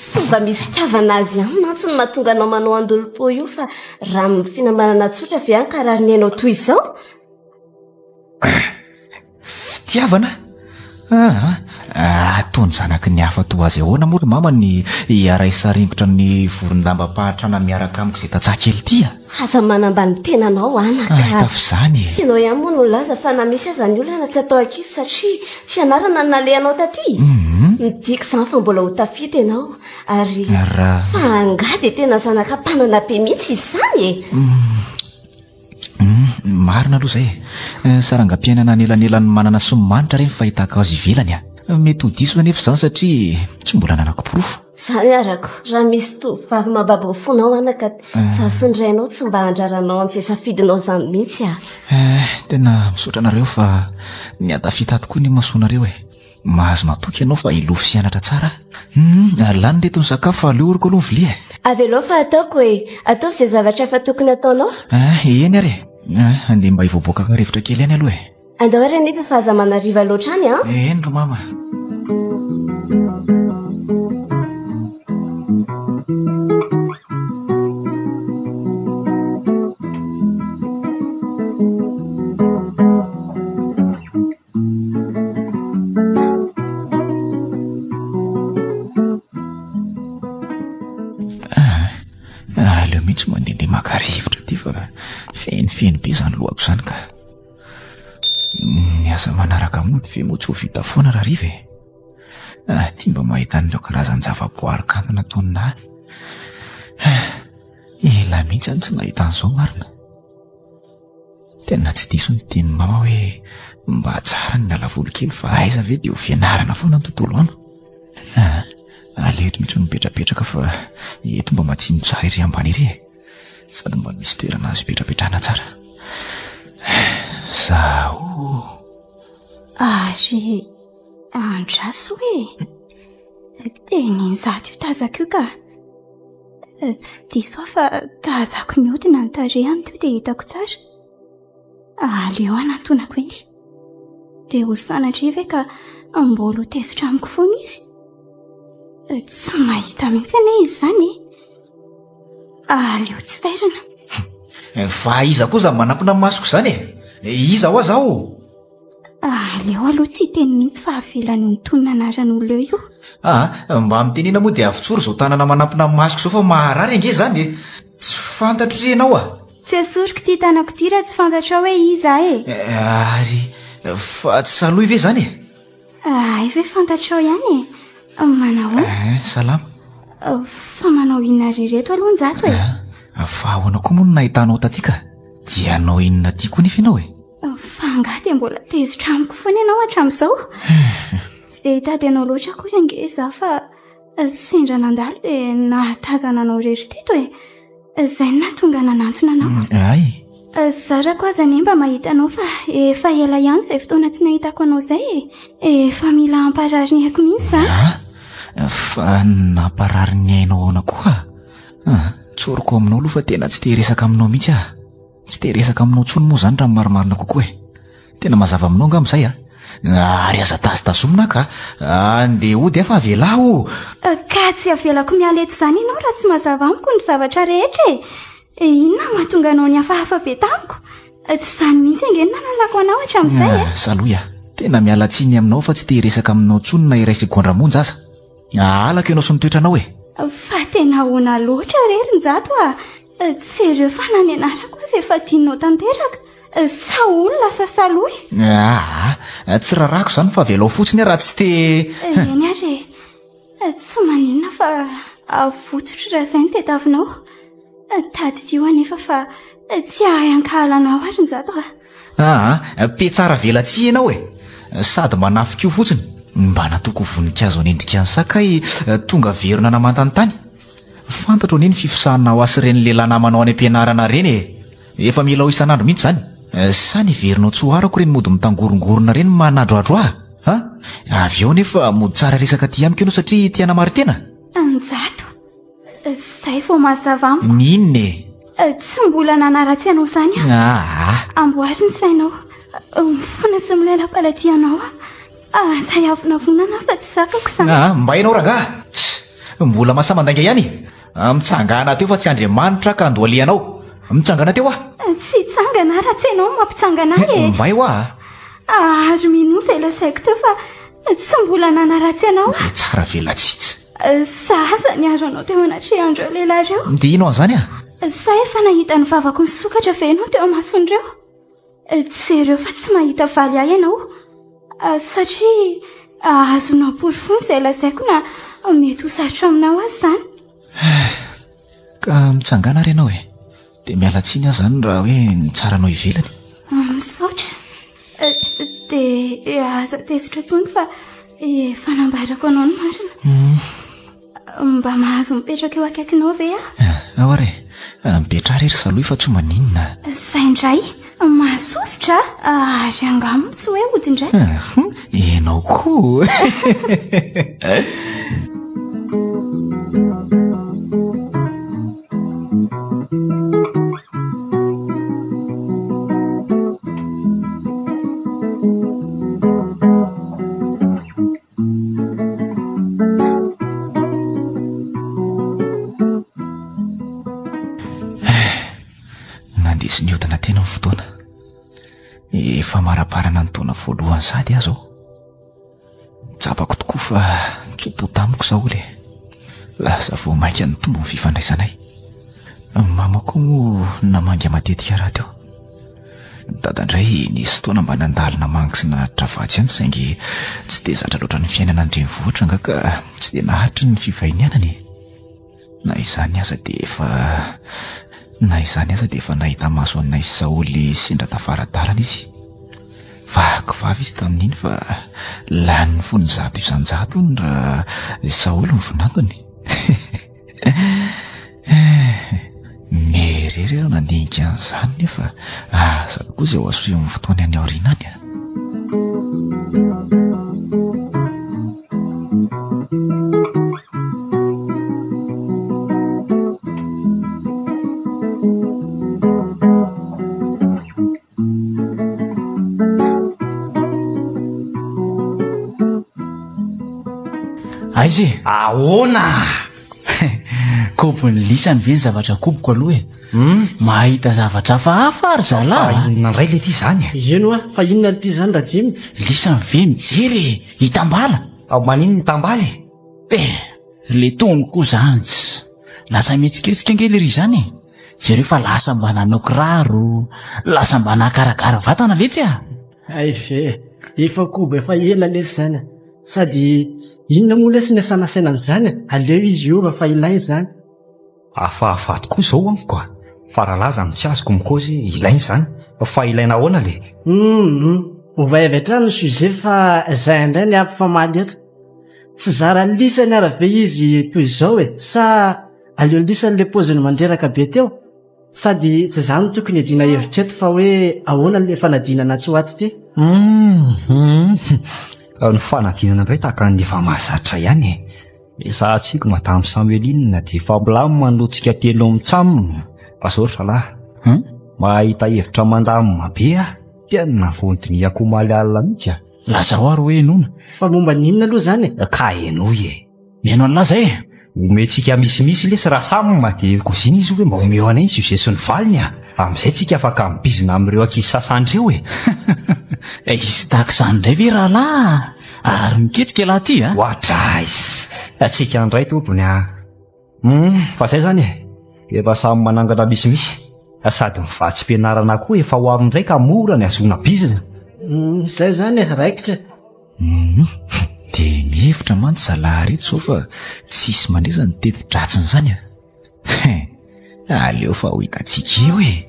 Speaker 7: Sao mba misy fitiavana azy ihany mantsy no mahatonga anao manao andolom-po io fa raha amin'ny finamanana tsotra ve hankarary ny ainao toy izao?
Speaker 3: Fitiavana? Aa! Ataon'ny zanaky ny hafa toa azy ahoana moa ry mama ny hiara-hisaringotra ny vorondambam-pahantrana miaraka amiko izay tantsaha kely ity a?
Speaker 7: Aza manambany ny tenanao anaka a!
Speaker 3: Tafy izany e!
Speaker 7: Tsy ianao ihany moa no nilaza fa na misy aza ny olana tsy atao ankivy satria fianarana no nalehanao taty. Midika izany fa mbola ho tafita ianao ary fa angaha dia tena zanaka mpanana be mihitsy izany e!
Speaker 3: Marina aloha izay e! Sarangam-piainana anelanelan'ny manana sy ny manitra re ny fahitako azy ivelany a! Mety ho diso anefa izany satria tsy mbola ananako porofo.
Speaker 7: Izany arako, raha misy tovovavy mambabo ny fonao anaka, izaho sy ny rainao tsy mba handrara anao amin'izay safidinao izany mihitsy a!
Speaker 3: Eh, tena misaotra anareo fa nihatafita tokoa ny masonareo e! Mahazo matoky ianao fa hilofo sy hianatra tsara aho. Hum, lany reto ny sakafo fa aleo oriko aloha ny vilia e.
Speaker 7: Avelao fa ataoko e! Ataovy izay zavatra hafa tokony hataonao.
Speaker 3: Ah, eny ary e! Ah, andeha mba hivoaboaka haka rivotra kely any aloha e.
Speaker 7: Andao ary anefa fa aza manariva loatra any an!
Speaker 3: Eny ry mama. Ah, aleo mihitsy mandehandeha maka rivotra aty fa fenofeno be izany lohako izany ka. Ny asa manaraka mody ve moa tsy ho vita foana rahariva e? Ah, ty mba mahita an'ireo karazan-javaboary kanto nataon'i Nary. Ah, ela mihitsy aho no tsy nahita an'izao marina. Tena tsy diso ny tenin'i mama hoe mba tsara ny miala voly kely fa aiza ve dia ho fianarana foana ny tontolo andro. Ah, aleo eto mihitsy no mipetrapetraka fa eto mba matsimo tsara ery ambany ery e. Sady mba misy toerana azo ipetrapetrahana tsara. Zaho.
Speaker 4: Ary andraso e. Tenin'izato io tazako io ka. Tsy diso aho fa tazako nihodina ny tarehiny teo dia hitako tsara. Aleo hanantonako eny. Dia ho sanatria ve ka mbola ho tezitra amiko foana izy? Tsy mahita mihitsy anie izy izany e. Aleo tsy tairina.
Speaker 3: Fa iza koa izany manampina ny masoko izany e? Iza hoa zaho?
Speaker 4: Aleo aloha tsy hiteny mihitsy fa avelany ho mitonona anaran'olona eo io.
Speaker 3: Aa, mba mitenena moa dia avotsory izao tanana manampina ny masoko izao fa maharary ange izany e! Tsy fantatro re ianao a!
Speaker 4: Tsy esoriko ity tanako ity raha tsy fantatrao hoe iza aho
Speaker 3: e! Ary fa tsy salohy ve izany e?
Speaker 4: Hay ve fantatrao ihany e! Manahoana?
Speaker 3: Eh, salama.
Speaker 4: Fa manao inona ry ireto aloha Njato e?
Speaker 3: Fa ahoana koa moa no nahitanao taty ka? Dia hanao inona aty koa nefa ianao e?
Speaker 4: Fa angaha dia mbola tezitra amiko foana ianao hatramin'izao? Tsy dia hitady anao loatra akory ange izaho fa sendra nandalo dia nahatazana anao irery teto e. Izay no nahatonga nanantona anao.
Speaker 3: Ay.
Speaker 4: Zarako aza anie mba mahita anao fa efa ela ihany izay fotoana tsy nahitako anao izay e. Efa mila hamparary ny aiko mihitsy izany.
Speaker 3: Ah, fa namparary ny ainao ahoana koa? Ah, tsoriko aminao aloha fa tena tsy te hiresaka aminao mihitsy aho. Tsy te hiresaka aminao intsony moa izany raha ny marimarina kokoa e. Tena mazava aminao angamba izay a. Ary aza tazotazomina ka. Andeha hody aho fa avelà o.
Speaker 4: Ka tsy avelako miala eto izany ianao raha tsy mazava amiko ny zavatra rehetra e. Inona no mahatonga anao nihafahafa be tamiko? Tsy izany mihitsy ange no nalalako anao hatramin'izay e.
Speaker 3: Salohy a. Tena miala tsiny aminao fa tsy te hiresaka aminao intsony na iray segondra monja aza. Ahalako ianao sy ny toetranao e.
Speaker 4: Fa tena ahoana loatra re ry Njato a! Jereo fa na ny anarako aza efa adinonao tanteraka. Sa olona sa salohy?
Speaker 3: Aa, tsy rarako izany fa avelao fotsiny aho raha tsy te.
Speaker 4: Eny ary e. Tsy maninona fa avotsotro raha izay no tadiavinao. Tadidio anefa fa tsy hahay hankahala anao aho ry Njato a.
Speaker 3: Aa, pe tsara velatsihy ianao e! Sady manafika io fotsiny. Mba nataoko ho voninkazo hanendrika ny sakay tonga verona namanta ny tany. Fantatro anie ny fifosahanao ahy sy ireny lehilahy namanao any am-pianarana ireny e! Efa mila ho isan'andro mihitsy izany. Sa neverinao tsy ho arako ireny mody mitangorongorona ireny manadroadro ahy? Ha? Avy eo anefa mody tsara resaka aty amiko ianao satria te hanamarin-tena?
Speaker 4: Njato, Izay vao mazava amiko.
Speaker 3: Ny inona e?
Speaker 4: Tsy mbola nanaratsy anao izany aho.
Speaker 3: Aa.
Speaker 4: Amboary ny sainao. Mifona tsy milela-paladia anao aho. Aza iavonavonana fa tsy zakako izany.
Speaker 3: Aa, mba ianao rangahy. Tss, mbola mahasahy mandainga ihany e. Mitsangàna teo fa tsy Andriamanitra aho ka handohalehanao. Mitsangàna teo aho.
Speaker 4: Tsy hitsangana aho raha tsy ianao no mampitsangana ahy e.
Speaker 3: Mbay hoa.
Speaker 4: Ary minoa izay lazaiko teo fa. Tsy mbola nanaratsy anao aho.
Speaker 3: Tsara velatsitsy.
Speaker 4: Sahaza niaro anao teo anatrehan'ireo lehilahy ireo.
Speaker 3: Dia ino an'izany ah?
Speaker 4: Sa efa nahita ny vavako nisokatra ve ianao teo imason'ireo? Jereo fa tsy mahita valy ahy ianao. Satria azonao porofoina izay lazaiko na mety ho sarotra aminao aza izany.
Speaker 3: Ka mitsangàna ary ianao e. Dia miala tsiny aho izany raha hoe nitsara anao ivelany.
Speaker 4: Misaotra. Dia aza tezitra intsony fa efa nambarako anao ny marina. Mba mahazo mipetraka eo akaikinao ve aho?
Speaker 3: Ao ary e. Mipetraha re ry Salohy fa tsy maninona.
Speaker 4: Izay indray. Mahasosotra ary angaha moa tsy hoe hody indray?
Speaker 3: Ianao koa. Nandeha sy nihodina tena ny fotoana. Efa maraparana ny taona voalohany sady aho izao. Tsapako tokoa fa nitsopo tamiko Saholy e. Lasa vao mainka nitombo ny fifandraisanay. Mama koa moa namangy matetika rahateo. Dada indray nisy fotoana mba nandalo namangy sy nanatitra vatsy ihany saingy tsy dia zatra loatra ny fiainana an-drenivohitra angaha ka tsy dia naharitra ny fivahinianany e. Na izany aza dia efa na izany aza dia efa nahita maso anay sy Saholy sendra tafara-dalana izy. Vaky vava izy tamin'iny fa lanin'ny fony 100% hono raha Saholy ny vinantony. Mieritreritra aho nandinika an'izany nefa asa tokoa izay ho asoy amin'ny fotoana any aoriana any a.
Speaker 6: Aiza e?
Speaker 1: Ahoana?
Speaker 6: Kobon'ny lisany ve ny zavatra koboko aloha e?
Speaker 1: Hmm?
Speaker 6: Mahita zavatra hafahafa ary zalahy.
Speaker 1: Fa inona indray le ty zany e?
Speaker 5: Eny hoa, fa inona ity zany Rajimy?
Speaker 6: Lisany ve mijery e? Hitambala.
Speaker 1: Ao maninona hitambala e?
Speaker 6: Eh, le tony koa zany tsy. Lasa mihetsiketsika ange lery izany e. Jereo fa lasa mba nanao kiraro, lasa mba nakarakara vatana letsy a.
Speaker 5: Hay ve, efa kobo efa ela lesy izany a. Sady inona moa lesy ny asana saina amin'izany e? Aleo izy hiova fa ilaina izany.
Speaker 1: Hafahafa tokoa izao amiko a! Fa raha laza no tsy azoko mikozy ilaina izany, fa ilaina ahoana le?
Speaker 5: Humm, ovay avy hatrany ny sujet fa izay indray ny hampifamaly eto. Tsy zara lisany ara ve izy toy izao e? Sa aleo lisany le paoziny mandreraka be teo? Sady tsy izany no tokony hiadiana hevitra eto fa hoe ahoana ilay fanadinana atsy ho atsy ity?
Speaker 1: Humm, ny fanadinana indray tahaka ny efa mahazatra ihany e. Resahantsika Madame Samueline dia efa milamina ny lohantsika telo mitsam. Fa zao ry zalahy, mahita hevitra mandamina be aho, tena vao nodinihako omaly alina mihitsy a.
Speaker 6: Lazao ary hoe henoina.
Speaker 5: Fa momba ny inona aloha izany e?
Speaker 1: Ka henoy e.
Speaker 6: Mihaino an'lah zay e.
Speaker 1: Omentsika misimisy lesy Rasam dia kozina izy hoe mba omeo anay ny sujet sy ny valiny a! Amin'izay tsika afaka mibizina amin'ireo ankizy sasany ireo e!
Speaker 6: Hisy tahaka izany indray ve rahalahy? Ary miketrika ialahy ity a!
Speaker 1: Oadraiss! Tsika indray tompony a! Hum, fa zay zany e! Efa samy manangana misimisy, sady ny vatsim-pianarana koa efa ho avy indray ka mora ny hazoana bizina.
Speaker 5: Hum, zay zany e, raikitra e!
Speaker 3: Humm, dia mihevitra mantsy zalahy reto zao fa tsisy mandre zany teti-dratsiny zany a! Hein, aleo fa ho hitantsika eo e!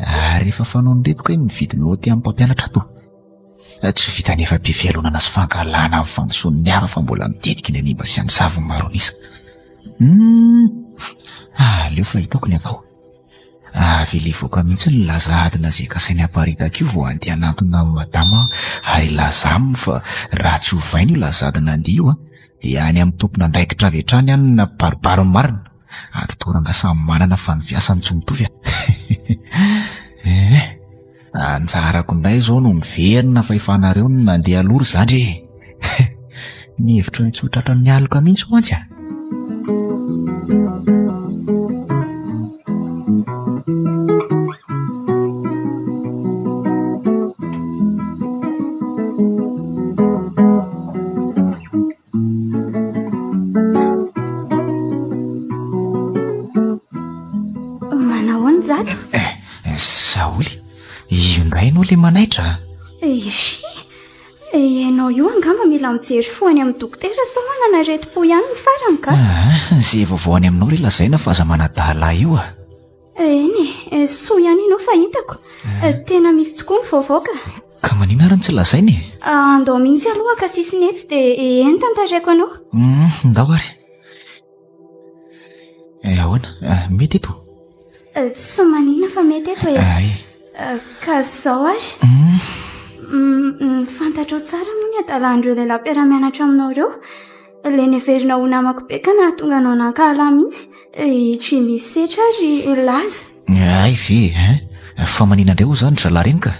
Speaker 3: Ary efa fanaon'ireto kay mividy naoty amin'ny mpampianatra ato. Tsy vitan'ny efa be fialonana sy fankahalana amin'ny fandrosoan'ny hafa fa mbola mitetika ny hanimba sy hamosavy ny maro an'isa. Humm, aleo fa hitako ny atao. Avela hivoaka mihitsy ny laza adina izay kasainy haparitaka io vao handeha hanantona an'i madama aho ary hilaza aminy fa raha tsy ovaina io laza adina handeha io dia any amin'ny tompon'andraikitra avy hatrany any no hampibaribary ny marina. Ato toa rangahy samy manana fa ny fiasany tsy mitovy a! Eh! Anjarako indray izao no miverina fa efa nareo no nandeha aloha ry zandry e! Ny hevitro ny tsy ho tratran'ny aloka mihitsy mantsy a!
Speaker 4: Njato.
Speaker 3: Eh, Saholy, io indray ianao ilay manaitra a!
Speaker 4: Eshi, ianao io angamba mila mijery fo any amin'ny dokotera sao manana aretim-po ihany ny farany ka.
Speaker 3: Ah, izay vaovao any aminao re lazaina fa aza manadala ahy io a!
Speaker 4: Eny e, soa ihany ianao fa hitako. Tena misy tokoa ny vaovao ka.
Speaker 3: Ka manina ary no tsy lazaina e?
Speaker 4: Andao mihitsy aloha haka sisiny etsy dia eny tantaraiko anao.
Speaker 3: Ndao ary. Eh, ahoana? Mety eto?
Speaker 4: Tsy maninona fa mety eto e.
Speaker 3: Ay.
Speaker 4: Ka izao ary. Fantatrao tsara moa ny hadalan'ireo lehilahy mpiara-mianatra aminao ireo. Ilay neverina ho namako be ka nahatonga anao nankahala mihitsy. I Jimmy Setra ary Laza.
Speaker 3: Hay ve hein? Fa manina indray hoy izany ry zalahy ireny ka?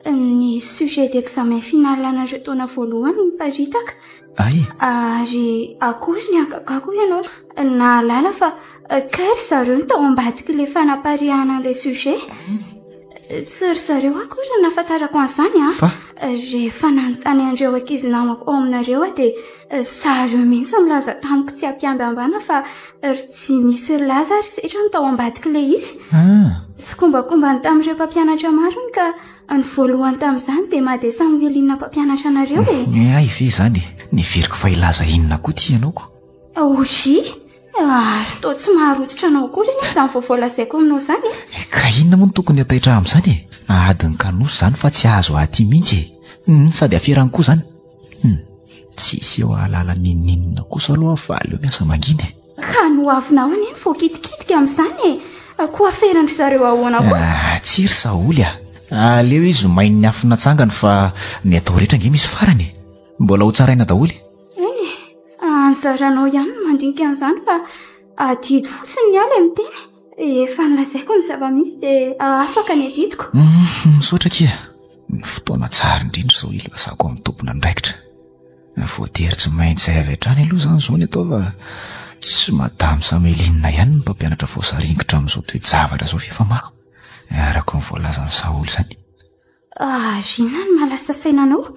Speaker 4: Ny sujet d'examen final anareo taona voalohany niparitaka.
Speaker 3: Hay.
Speaker 4: Ary akory ny hagagako hoy ianao nahalala fa kay ry zareo no tao ambadik'ilay fanapariahana an'ilay sujet. Tsy ry zareo akory no nahafantarako an'izany an!
Speaker 3: Fa?
Speaker 4: Rehefa nanontany an'ireo ankizy namako ao aminareo aho dia zareo mihitsy no nilaza tamiko tsy am-piambambana fa ry Jimmy sy ry Laza ary Setra no tao ambadik'ilay izy.
Speaker 3: Ah!
Speaker 4: Tsikombakombany tamin'ireo mpampianatra maro iny ka ny voalohany tamin'izany dia Made Samoeline mpampianatra anareo e!
Speaker 3: Hay ve izany e! Neveriko fa hilaza inona koa ity ianao ko!
Speaker 4: Oji! Ary toa tsy maharototra anao akory anie izany vaovao lazaiko aminao izany e!
Speaker 3: Ka inona moa no tokony hataitra ahy amin'izany e? Adin'ny kanosa izany fa tsy azo aty mihitsy e! Hum, sady aferany koa izany. Hum, tsisy eo hahalala n'inon'inona kosa aloha aho fa aleo miasa mangina e!
Speaker 4: Ka ny ho avinao anie no voakitikitika amin'izany e! Koa aferan-dry zareo ahoana koa?
Speaker 3: Ah, tsia ry Saholy a! Aleo izy ho main'ny afo natsangany fa ny atao rehetra ange misy farany e! Mbola ho tsaraina daholo e!
Speaker 4: Eny e! Anjaranao ihany no mandinika an'izany fa adidy fotsiny ny ahy ilay miteny. Efa nolazaiko ny zava-misy dia afaka ny adidiko.
Speaker 3: Misaotra akia. Ny fotoana tsara indrindra izao hilazako amin'ny tompon'andraikitra. Voatery tsy maintsy izay avy hatrany aloha izany izao ny atao fa tsy Madame Sameline ihany ny mpampianatra voasaringotra amin'izao toe-javatra izao f'efa maro, araka ny voalazan'i Saholy izany.
Speaker 4: Ary inona no mahalasa saina anao?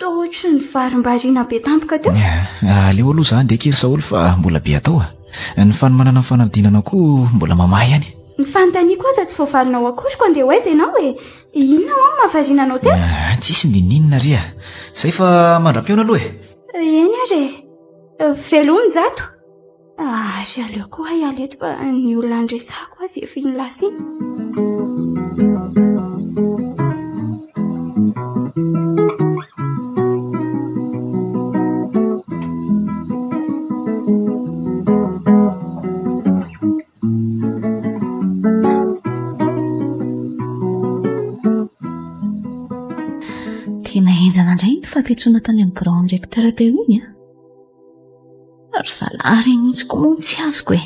Speaker 4: Toa ohatry ny varimbariana be tampoka teo.
Speaker 3: Aleo aloha za handeha kely Saholy fa mbola be atao a. Ny fanomanana ny fanadinana koa mbola mamaha ihany.
Speaker 4: Ny fanontaniako aza tsy voavalinao akory ko andeha ho aiza ianao e? Inona hoa no mahavariana anao teo?
Speaker 3: Tsisy n'inon'inona re a. Zay fa mandra-pihaona aloha e.
Speaker 4: Eny ary e. Veloma Njato. Ary aleo koa hiala eto fa ny olona niresahako azy efa iny lasa iny.
Speaker 2: Tena henjana indray iny fampiantsoana tany amin'ny biraon'ny recteur teo iny an. Ry zalahy ireny mihitsy koa moa no tsy azoko e.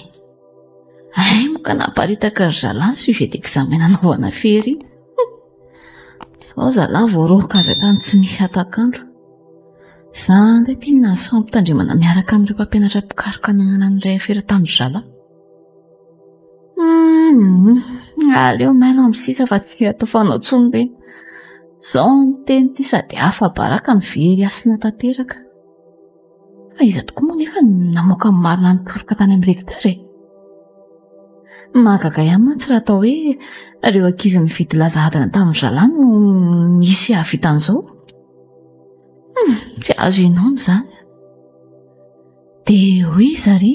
Speaker 2: Hay moa ka naparitaka ry zalahy ny sujet d'examen nanaovana fery iny. Ao zalahy voaroaka avy hatrany tsy misy hatak'andro. Za indray ity nahazo fampitandremana miaraka amin'ireo mpampianatra mpikaroka nanana an'ilay afera tamin-dry zalahy. Hum, aleo mailo amin'ny sisa fa tsy atao fanao intsony ireny. Izao ny teny ity sady afa-baraka no very hasina tanteraka. Fa iza tokoa moa nefa no namoaka ny marina nitoroka tany amin'ny recteur e? Mahagaga ihany mantsy raha atao hoe ireo ankizy nividy laza adina tamin-dry zalahy no nisy hahavita an'izao. Hum, tsy azo inoana izany. Dia hoy izy ary.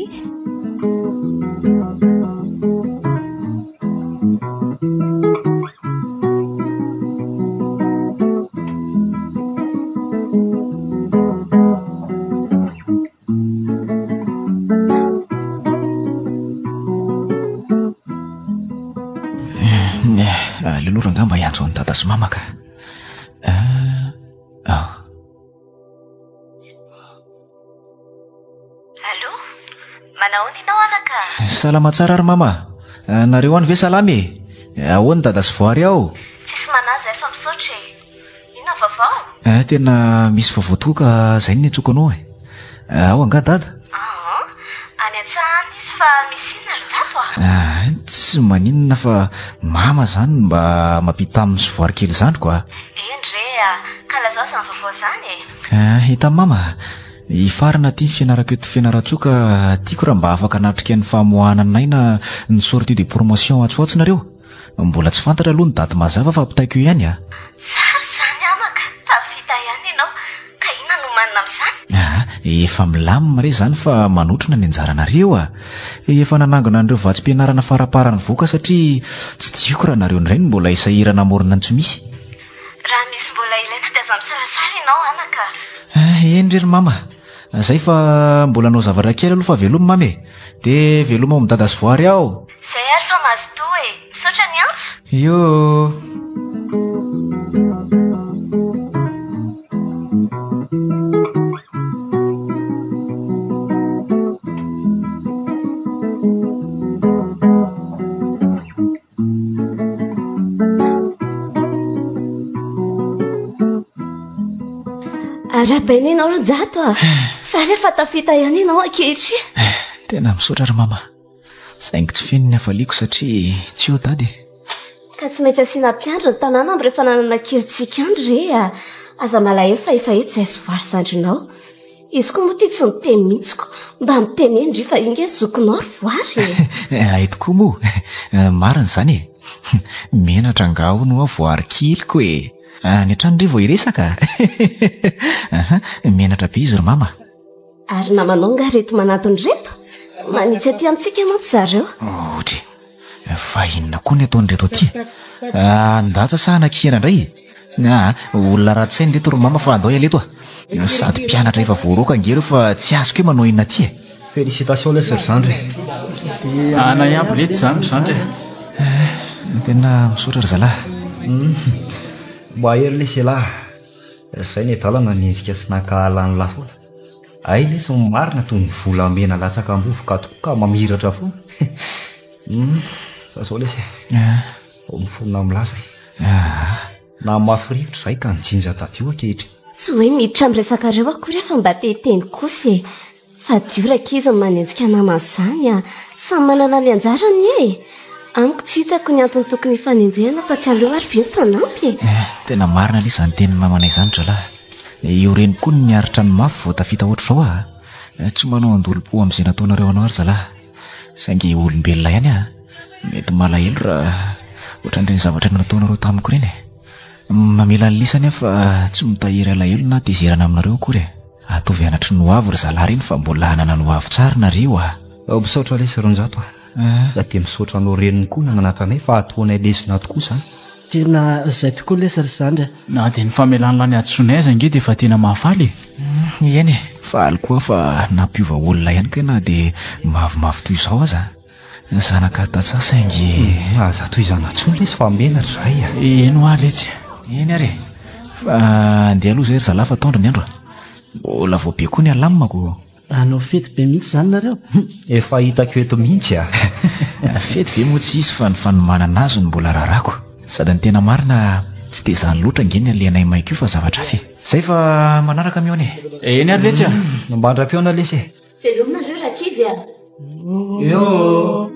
Speaker 3: Aleo aloha rangahy mba hiantso an'i dada sy mama ka. Ah, ah.
Speaker 7: Allô? Manahoana ianao anaka?
Speaker 3: Salama tsara ry mama. Nareo any ve salama e? Ahoana dada sy voary ao?
Speaker 7: Tsisy manahy zahay fa misaotra e. Inona ny vaovao?
Speaker 3: Eh, tena misy vaovao tokoa ka zay no niantsoako anao e. Ao angaha dada?
Speaker 7: Aa, any an-tsaha any izy fa misy inona ry Jato a?
Speaker 3: Ah, tsy maninona fa mama zany mba mampita aminy sy voary kely zandriko a.
Speaker 7: Eny re a, ka lazao izany vaovao izany e.
Speaker 3: Ah, hitan'i mama. Hifarana aty ny fianarako eto Fianarantsoa ka tiako raha mba afaka hanatrika ny famoahana anay na ny sortie de promotion atsy ho atsy nareo. Mbola tsy fantatra aloha ny daty mazava fa ampitaiko eo ihany a!
Speaker 7: Tsara izany anaka, tafita ihany ianao, ka inona no omanina amin'izany?
Speaker 3: Aa, efa milamina re izany fa manotrona ny anjaranareo a! Efa nanangona an'ireo vatsim-pianarana faraparany voaka satria tsy tiako raha nareo indray no mbola hisahirana hamorona ny tsy misy.
Speaker 7: Raha misy mbola ilaina dia aza misalasala ianao anaka
Speaker 3: a! Eny re ry mama, zay fa mbola hanao zavatra kely aloha fa veloma mama e! Dia veloma ao amin'i dada sy voary ao!
Speaker 7: Zay ary fa mazotoa e! Misaotra niantso!
Speaker 3: Ioo!
Speaker 7: Arahabaina ianao ry Njato a! Faly aho fa tafita ihany ianao ankehitriny.
Speaker 3: Tena misaotra ry mama. Saingy tsy feno ny hafaliako satria tsy eo dada e.
Speaker 7: Ka tsy maintsy asiana mpiandry ny tanàna amin'ireo fananana kelintsika any re a! Aza malahelo fa efa eto izahay sy Voary zandrinao. Izy koa moa ity tsy niteny mihitsy ko. Mba miteneno ndry fa io nge ny zokinao ry Voary
Speaker 3: e! Hay tokoa moa! Marina izany e! Menatra angaha hono aho Voary keliko e! Any an-trano ndry vao hiresaka? Aha, menatra be izy ry mama.
Speaker 7: Ary namanao angaha ireto manantona ireto? Manitsy aty amintsika mantsy zareo.
Speaker 3: Otry! Fa inona koa ny ataon'ireto aty? Handatsa sa hanakiana indray? Aa, olona ratsy saina ireto ry mama fa andao hiala eto a! Sady mpianatra efa voaroaka ange ireo fa tsy azoko hoe manao inona aty e!
Speaker 1: Félicitations lesy ry zandry e!
Speaker 6: Anay aby letsy izany ry zandry e!
Speaker 3: Tena misaotra ry zalahy.
Speaker 1: Mahery lesy elah! Zay ny adalana niendrika sy nankahala an'lah foana. Hay lesy ny marina toy ny volamena latsaka am-bovoka tokoa ka mamiratra foana. Hum, fa zao lesy e. Vao miforona milaza e. Nahamafy rivotra izahay ka nijinja tadio ankehitriny.
Speaker 7: Tsy hoe miditra amin'ny resakareo akory aho fa mba te hiteny kosa e. Fadio rankizy ny manenjika namana izany a! Samy manana ny anjarany anie e! Amiko tsy hitako ny antony tokony hifanenjehana fa tsy aleo ary ve mifanampy e!
Speaker 3: Tena marina lesy izany tenin'i mamanay izany dralahy. Io reny koa no niaritra ny mafy vao tafita ohatr'izao a! Tsy manao andolom-po amin'izay nataonareo anao ary zalahy. Saingy olombelona ihany aho. Mety malahelo raha ohatran'ireny zavatra nataonareo tamiko ireny e! Mamela an'i lisany aho fa tsy mitahiry alahelo na tezerana aminareo akory e! Ataovy anatry ny hoavy ry zalahy reny fa mbola hanana ny hoavy tsara nareo a!
Speaker 1: Misaotra lesy Ronjato a! Dia misaotra anao reniny koa nananatra anay fa ataonay lesona tokoa izany.
Speaker 5: Tena izay tokoa lesy ry zandry a!
Speaker 6: Na dia ny famelan'lah ny hadisoanay aza ange dia efa tena mahafaly e!
Speaker 3: Eny e! Faly koa aho fa nampiova olona ihany kay na dia mavomavo toy izao aza. Zanaka tantsaha saingy.
Speaker 1: Aza tohizana intsony lesy fa menatra izahay a!
Speaker 6: Eny hoa letsy.
Speaker 3: Eny ary e! Fa andeha aloha izay ry zalahy fa atoandro ny andro a! Mbola vao be koa ny alamako.
Speaker 5: Hanao fety be mihitsy izany nareo?
Speaker 1: Efa hitako eto mihitsy a!
Speaker 3: Fety ve moa tsy hisy fa ny fanomanana azy no mbola rarako. Sady ny tena marina tsy dia izany loatra ange ny alehanay maika io fa zavatra hafa e! Izay fa manaraka mihaona
Speaker 6: e! Eny ary letsy a!
Speaker 1: Mandra-pihaona lesy e!
Speaker 7: Veloma nareo rankizy a!
Speaker 1: Eo!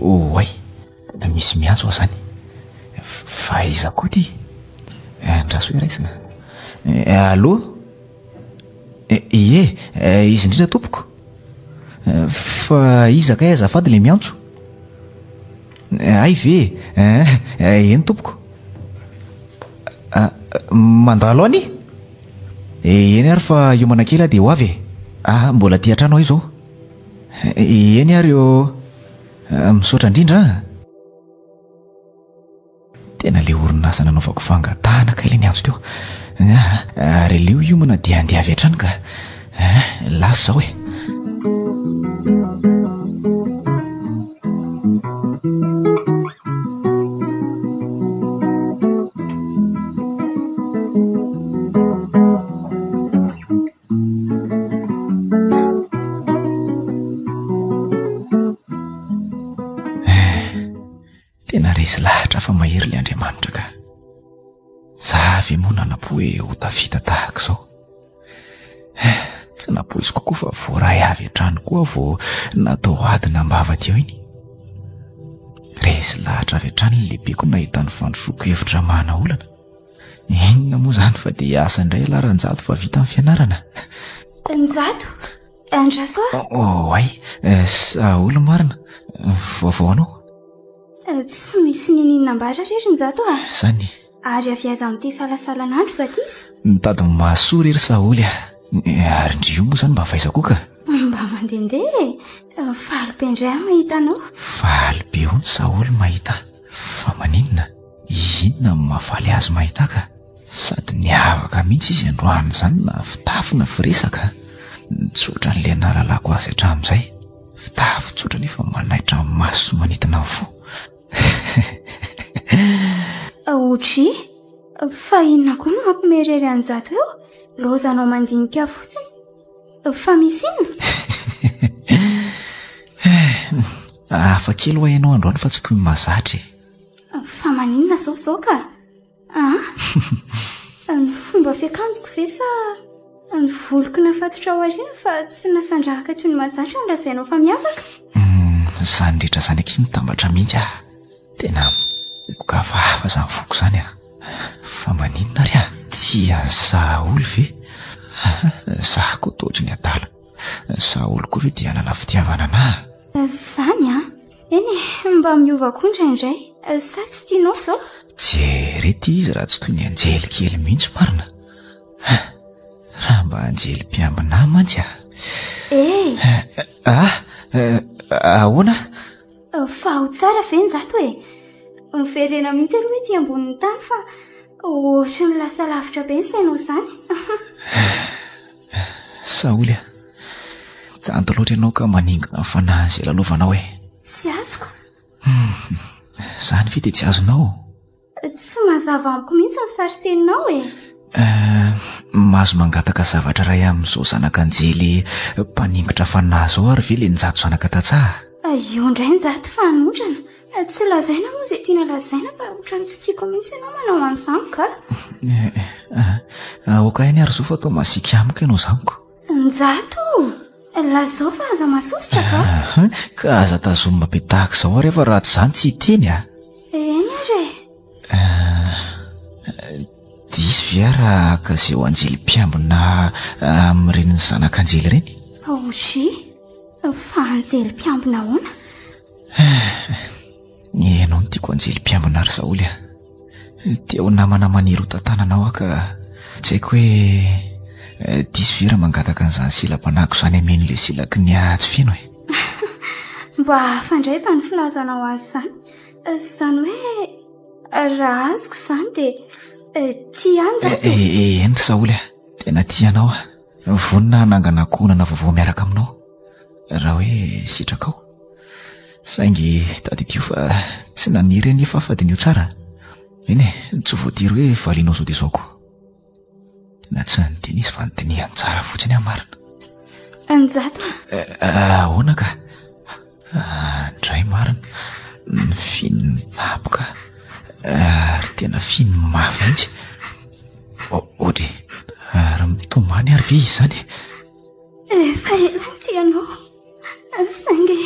Speaker 3: Oay, misy miantso aho zany. Fa iza koa ty? Andraso hoe raisina. Allô? Ie, izy indrindra tompoko. Fa iza kay azafady le miantso? Hay ve e? Eny tompoko. Mandalo any? Eny ary fa hiomana kely aho dia ho avy e. Ah, mbola aty an-trano aho izao. Eny ary ô. Misaotra indrindra an. Tena le orinasa nanaovako fangatahana kay le niantso teo. Ary aleo hiomana dia handeha avy hatrany ka. Lasa izao e. Tena resy lahatra fa mahery ilay Andriamanitra ka. Za ve moa nanam-po hoe ho tafita tahaka izao? Eh, tsy nampoiziko koa fa voaray avy hatrany koa aho vao natao adina am-bava teo iny. Resy lahatra avy hatrany ny lehibeko nahita ny fandrosoako hevitra mahana olana. Inona moa izany fa dia asa indray ialahy Ranjato fa vita ny fianarana.
Speaker 4: Njato, andraso aho.
Speaker 3: Oh, ay, eh, Saholy marina, vaovao anao.
Speaker 4: Eh, tsy misy niniana ambara re ry Njato a.
Speaker 3: Izany.
Speaker 4: Ary avy aiza amin'ity salasalan'andro za ty?
Speaker 3: Nitady ny mahasoa re ry Saholy a. Ary ndry io moa izany mba avy aiza koa ka?
Speaker 4: Mba mandehandeha e. Faly be indray aho mahita anao.
Speaker 3: Faly be hono Saholy mahita ahy. Fa maninona? Inona no mahafaly azy mahita ahy ka? Sady niavaka mihitsy izy androany izany na fitafy na firesaka. Tsy ohatran'ilay nahalalako azy hatramin'izay. Fitafy tsotra nefa manaitra ny maso sy manintona ny fo.
Speaker 4: Oudry, fa inona koa no mampimerery an'i Njato eo? Laozanao mandinika fotsiny. Fa misy inona?
Speaker 3: Hafa kely hoa ianao androany fa tsy toy ny mahazatra e.
Speaker 4: Fa maninona izao izao ka? An? Ny fomba fiakanjoko ve sa ny voloko nafatotra ao aoriana fa tsy nasandrahaka toy ny mahazatra no lazainao fa miavaka?
Speaker 3: Izany rehetra izany akia mitambatra mihitsy ah. Tena migoka hafahafa izany foko izany ah. Fa maninona ary ah? Tsy an'i Saholy ve? Za koa toa ohatry ny adala. Saholy koa ve dia hanana fitiavana anah?
Speaker 4: Izany an! Eny e, mba miova koa indraindray. Sa tsy tianao izao?
Speaker 3: Jereo ity izy raha tsy toy ny anjely kely mihitsy marina. Raha mba anjely mpiambina ahy mantsy ah.
Speaker 4: Eh!
Speaker 3: Ah, ahoana?
Speaker 4: Fa ao tsara ve Njato e? Miverena mihitsy aloha ety ambonin'ny tany fa ohatry ny lasa lavitra be ny sainao izany.
Speaker 3: Saholy a, kanto loatra ianao ka maningona ny fanahin'izay lalovanao e.
Speaker 4: Tsy azoko.
Speaker 3: Izany ve dia tsy azonao?
Speaker 4: Tsy mazava amiko mihitsy ny sarin-teninao e.
Speaker 3: Mahazo mangataka zavatra iray amin'izao zanak'anjely mpaningotra fanahy izao ary ve ilay Njato zanaka tantsaha?
Speaker 4: Io indray Njato fa anondrana. Tsy lazaina moa izay tiana lazaina fa ohatran'ny tsy tiako mihitsy ianao manao an'izany ka.
Speaker 3: Aoka ihany ary izao fa toa masiaka amiko ianao izany ko.
Speaker 4: Njato! Lazao fa aza masosotra ka.
Speaker 3: Ka aza tazomina be tahaka izao ary fa raha tsy izany tsy hiteny a.
Speaker 4: Eny ary e.
Speaker 3: Diso ve aho raha haka izay ho anjely mpiambina amin'ireny zanak'anjely ireny?
Speaker 4: Oji, fa anjely mpiambina ahoana?
Speaker 3: Ianao no tiako anjely mpiambina ry Saholy a. Te ho namana maniry ho tantananao aho ka tsy haiko hoe eh, diso ve raha mangataka an'izany silam-panahiko izany hameno ilay silaky ny ahy tsy feno e.
Speaker 4: Mba hafa indray izany filazanao azy izany. Izany hoe raha azoko izany dia eh, tia ahy izany.
Speaker 3: Eh, eh, eny ry Saholy a, tena tia anao aho. Vonona hanangana ankohonana vaovao miaraka aminao. Raha hoe sitrakao. Saingy tadidio fa tsy naniry anefa aho fa diniho tsara. Eny e, tsy voatery hoe valianao izao dia izao koa. Tena tsy niteny izy fa nodinihany tsara fotsiny aho marina.
Speaker 4: Njato
Speaker 3: a! Eh, ahoana ka? Ndray marina, ny fininy tampoka ary tena fininy mafy mihitsy. Ohatry, ary mitomany ary ve izy izany e?
Speaker 4: Efa ela no tia anao, saingy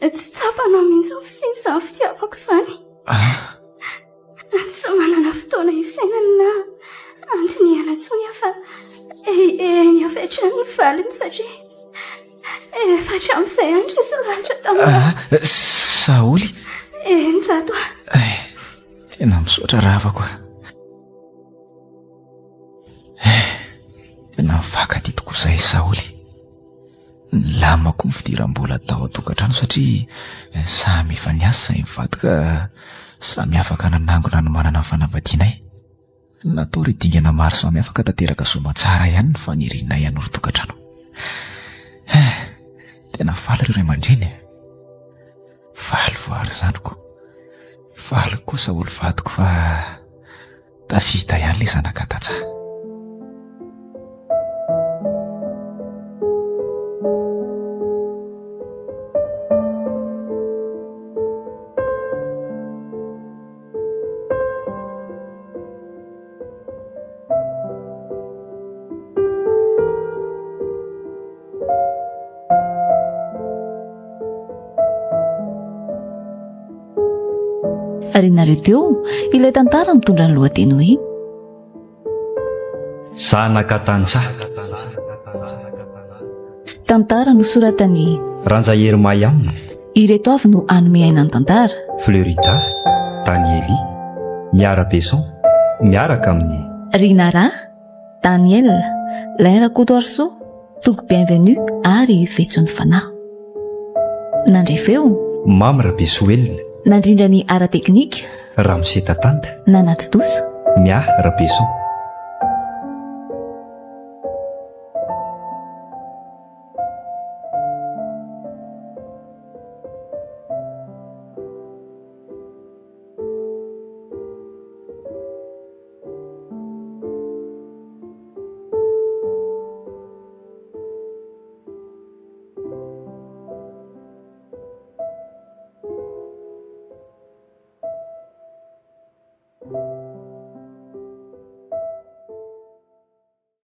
Speaker 4: tsy tsapanao mihitsy ny fisian'izany fitiavako izany. Tsy manana fotoana hisainana na handinihana intsony aho fa eny avy hatrany ny valiny satria efa hatramin'izay ihany resy lahatra taminao.
Speaker 3: Saholy?
Speaker 4: Eny Njato a.
Speaker 3: Tena misaotra rahavako a. Eh, tena mifankatia tokoa izahay Saholy. Nilamina koa ny fidiram-bola tao an-tokantrano satria samy efa niasa izahay mivady ka samy afaka nanangona hanomanana ny fanambadianay. Natao ireo dingana maro samihafa ka tanteraka soamantsara ihany ny fanirianay hanorin-tokantrano. Eh, tena faly ireo ray aman-dreny e. Faly voary izany ko. Faly koa Saholy vadiko fa Tafita ihany ilay zanaka tantsaha.
Speaker 2: Renareo teo ilay tantara mitondra ny lohateny hoe.
Speaker 1: Zanaka tantsaha.
Speaker 2: Tantara nosoratan'i.
Speaker 1: Ranjahery Mayam.
Speaker 2: Ireto avy no hanome aina ny tantara.
Speaker 1: Fleurida, Daniely, Miara Besson, miaraka amin'i.
Speaker 2: Rinara, Daniel, Lain Rakotoarisoa, Toky Bienvenu ary Vetson'ny Fanahy. Nandre feo.
Speaker 1: Mamy Rabesoelina.
Speaker 2: Nandrindra ny ara-teknika.
Speaker 1: Ramose Tatanta.
Speaker 2: Nanatontosa.
Speaker 1: Miahy Rabeson.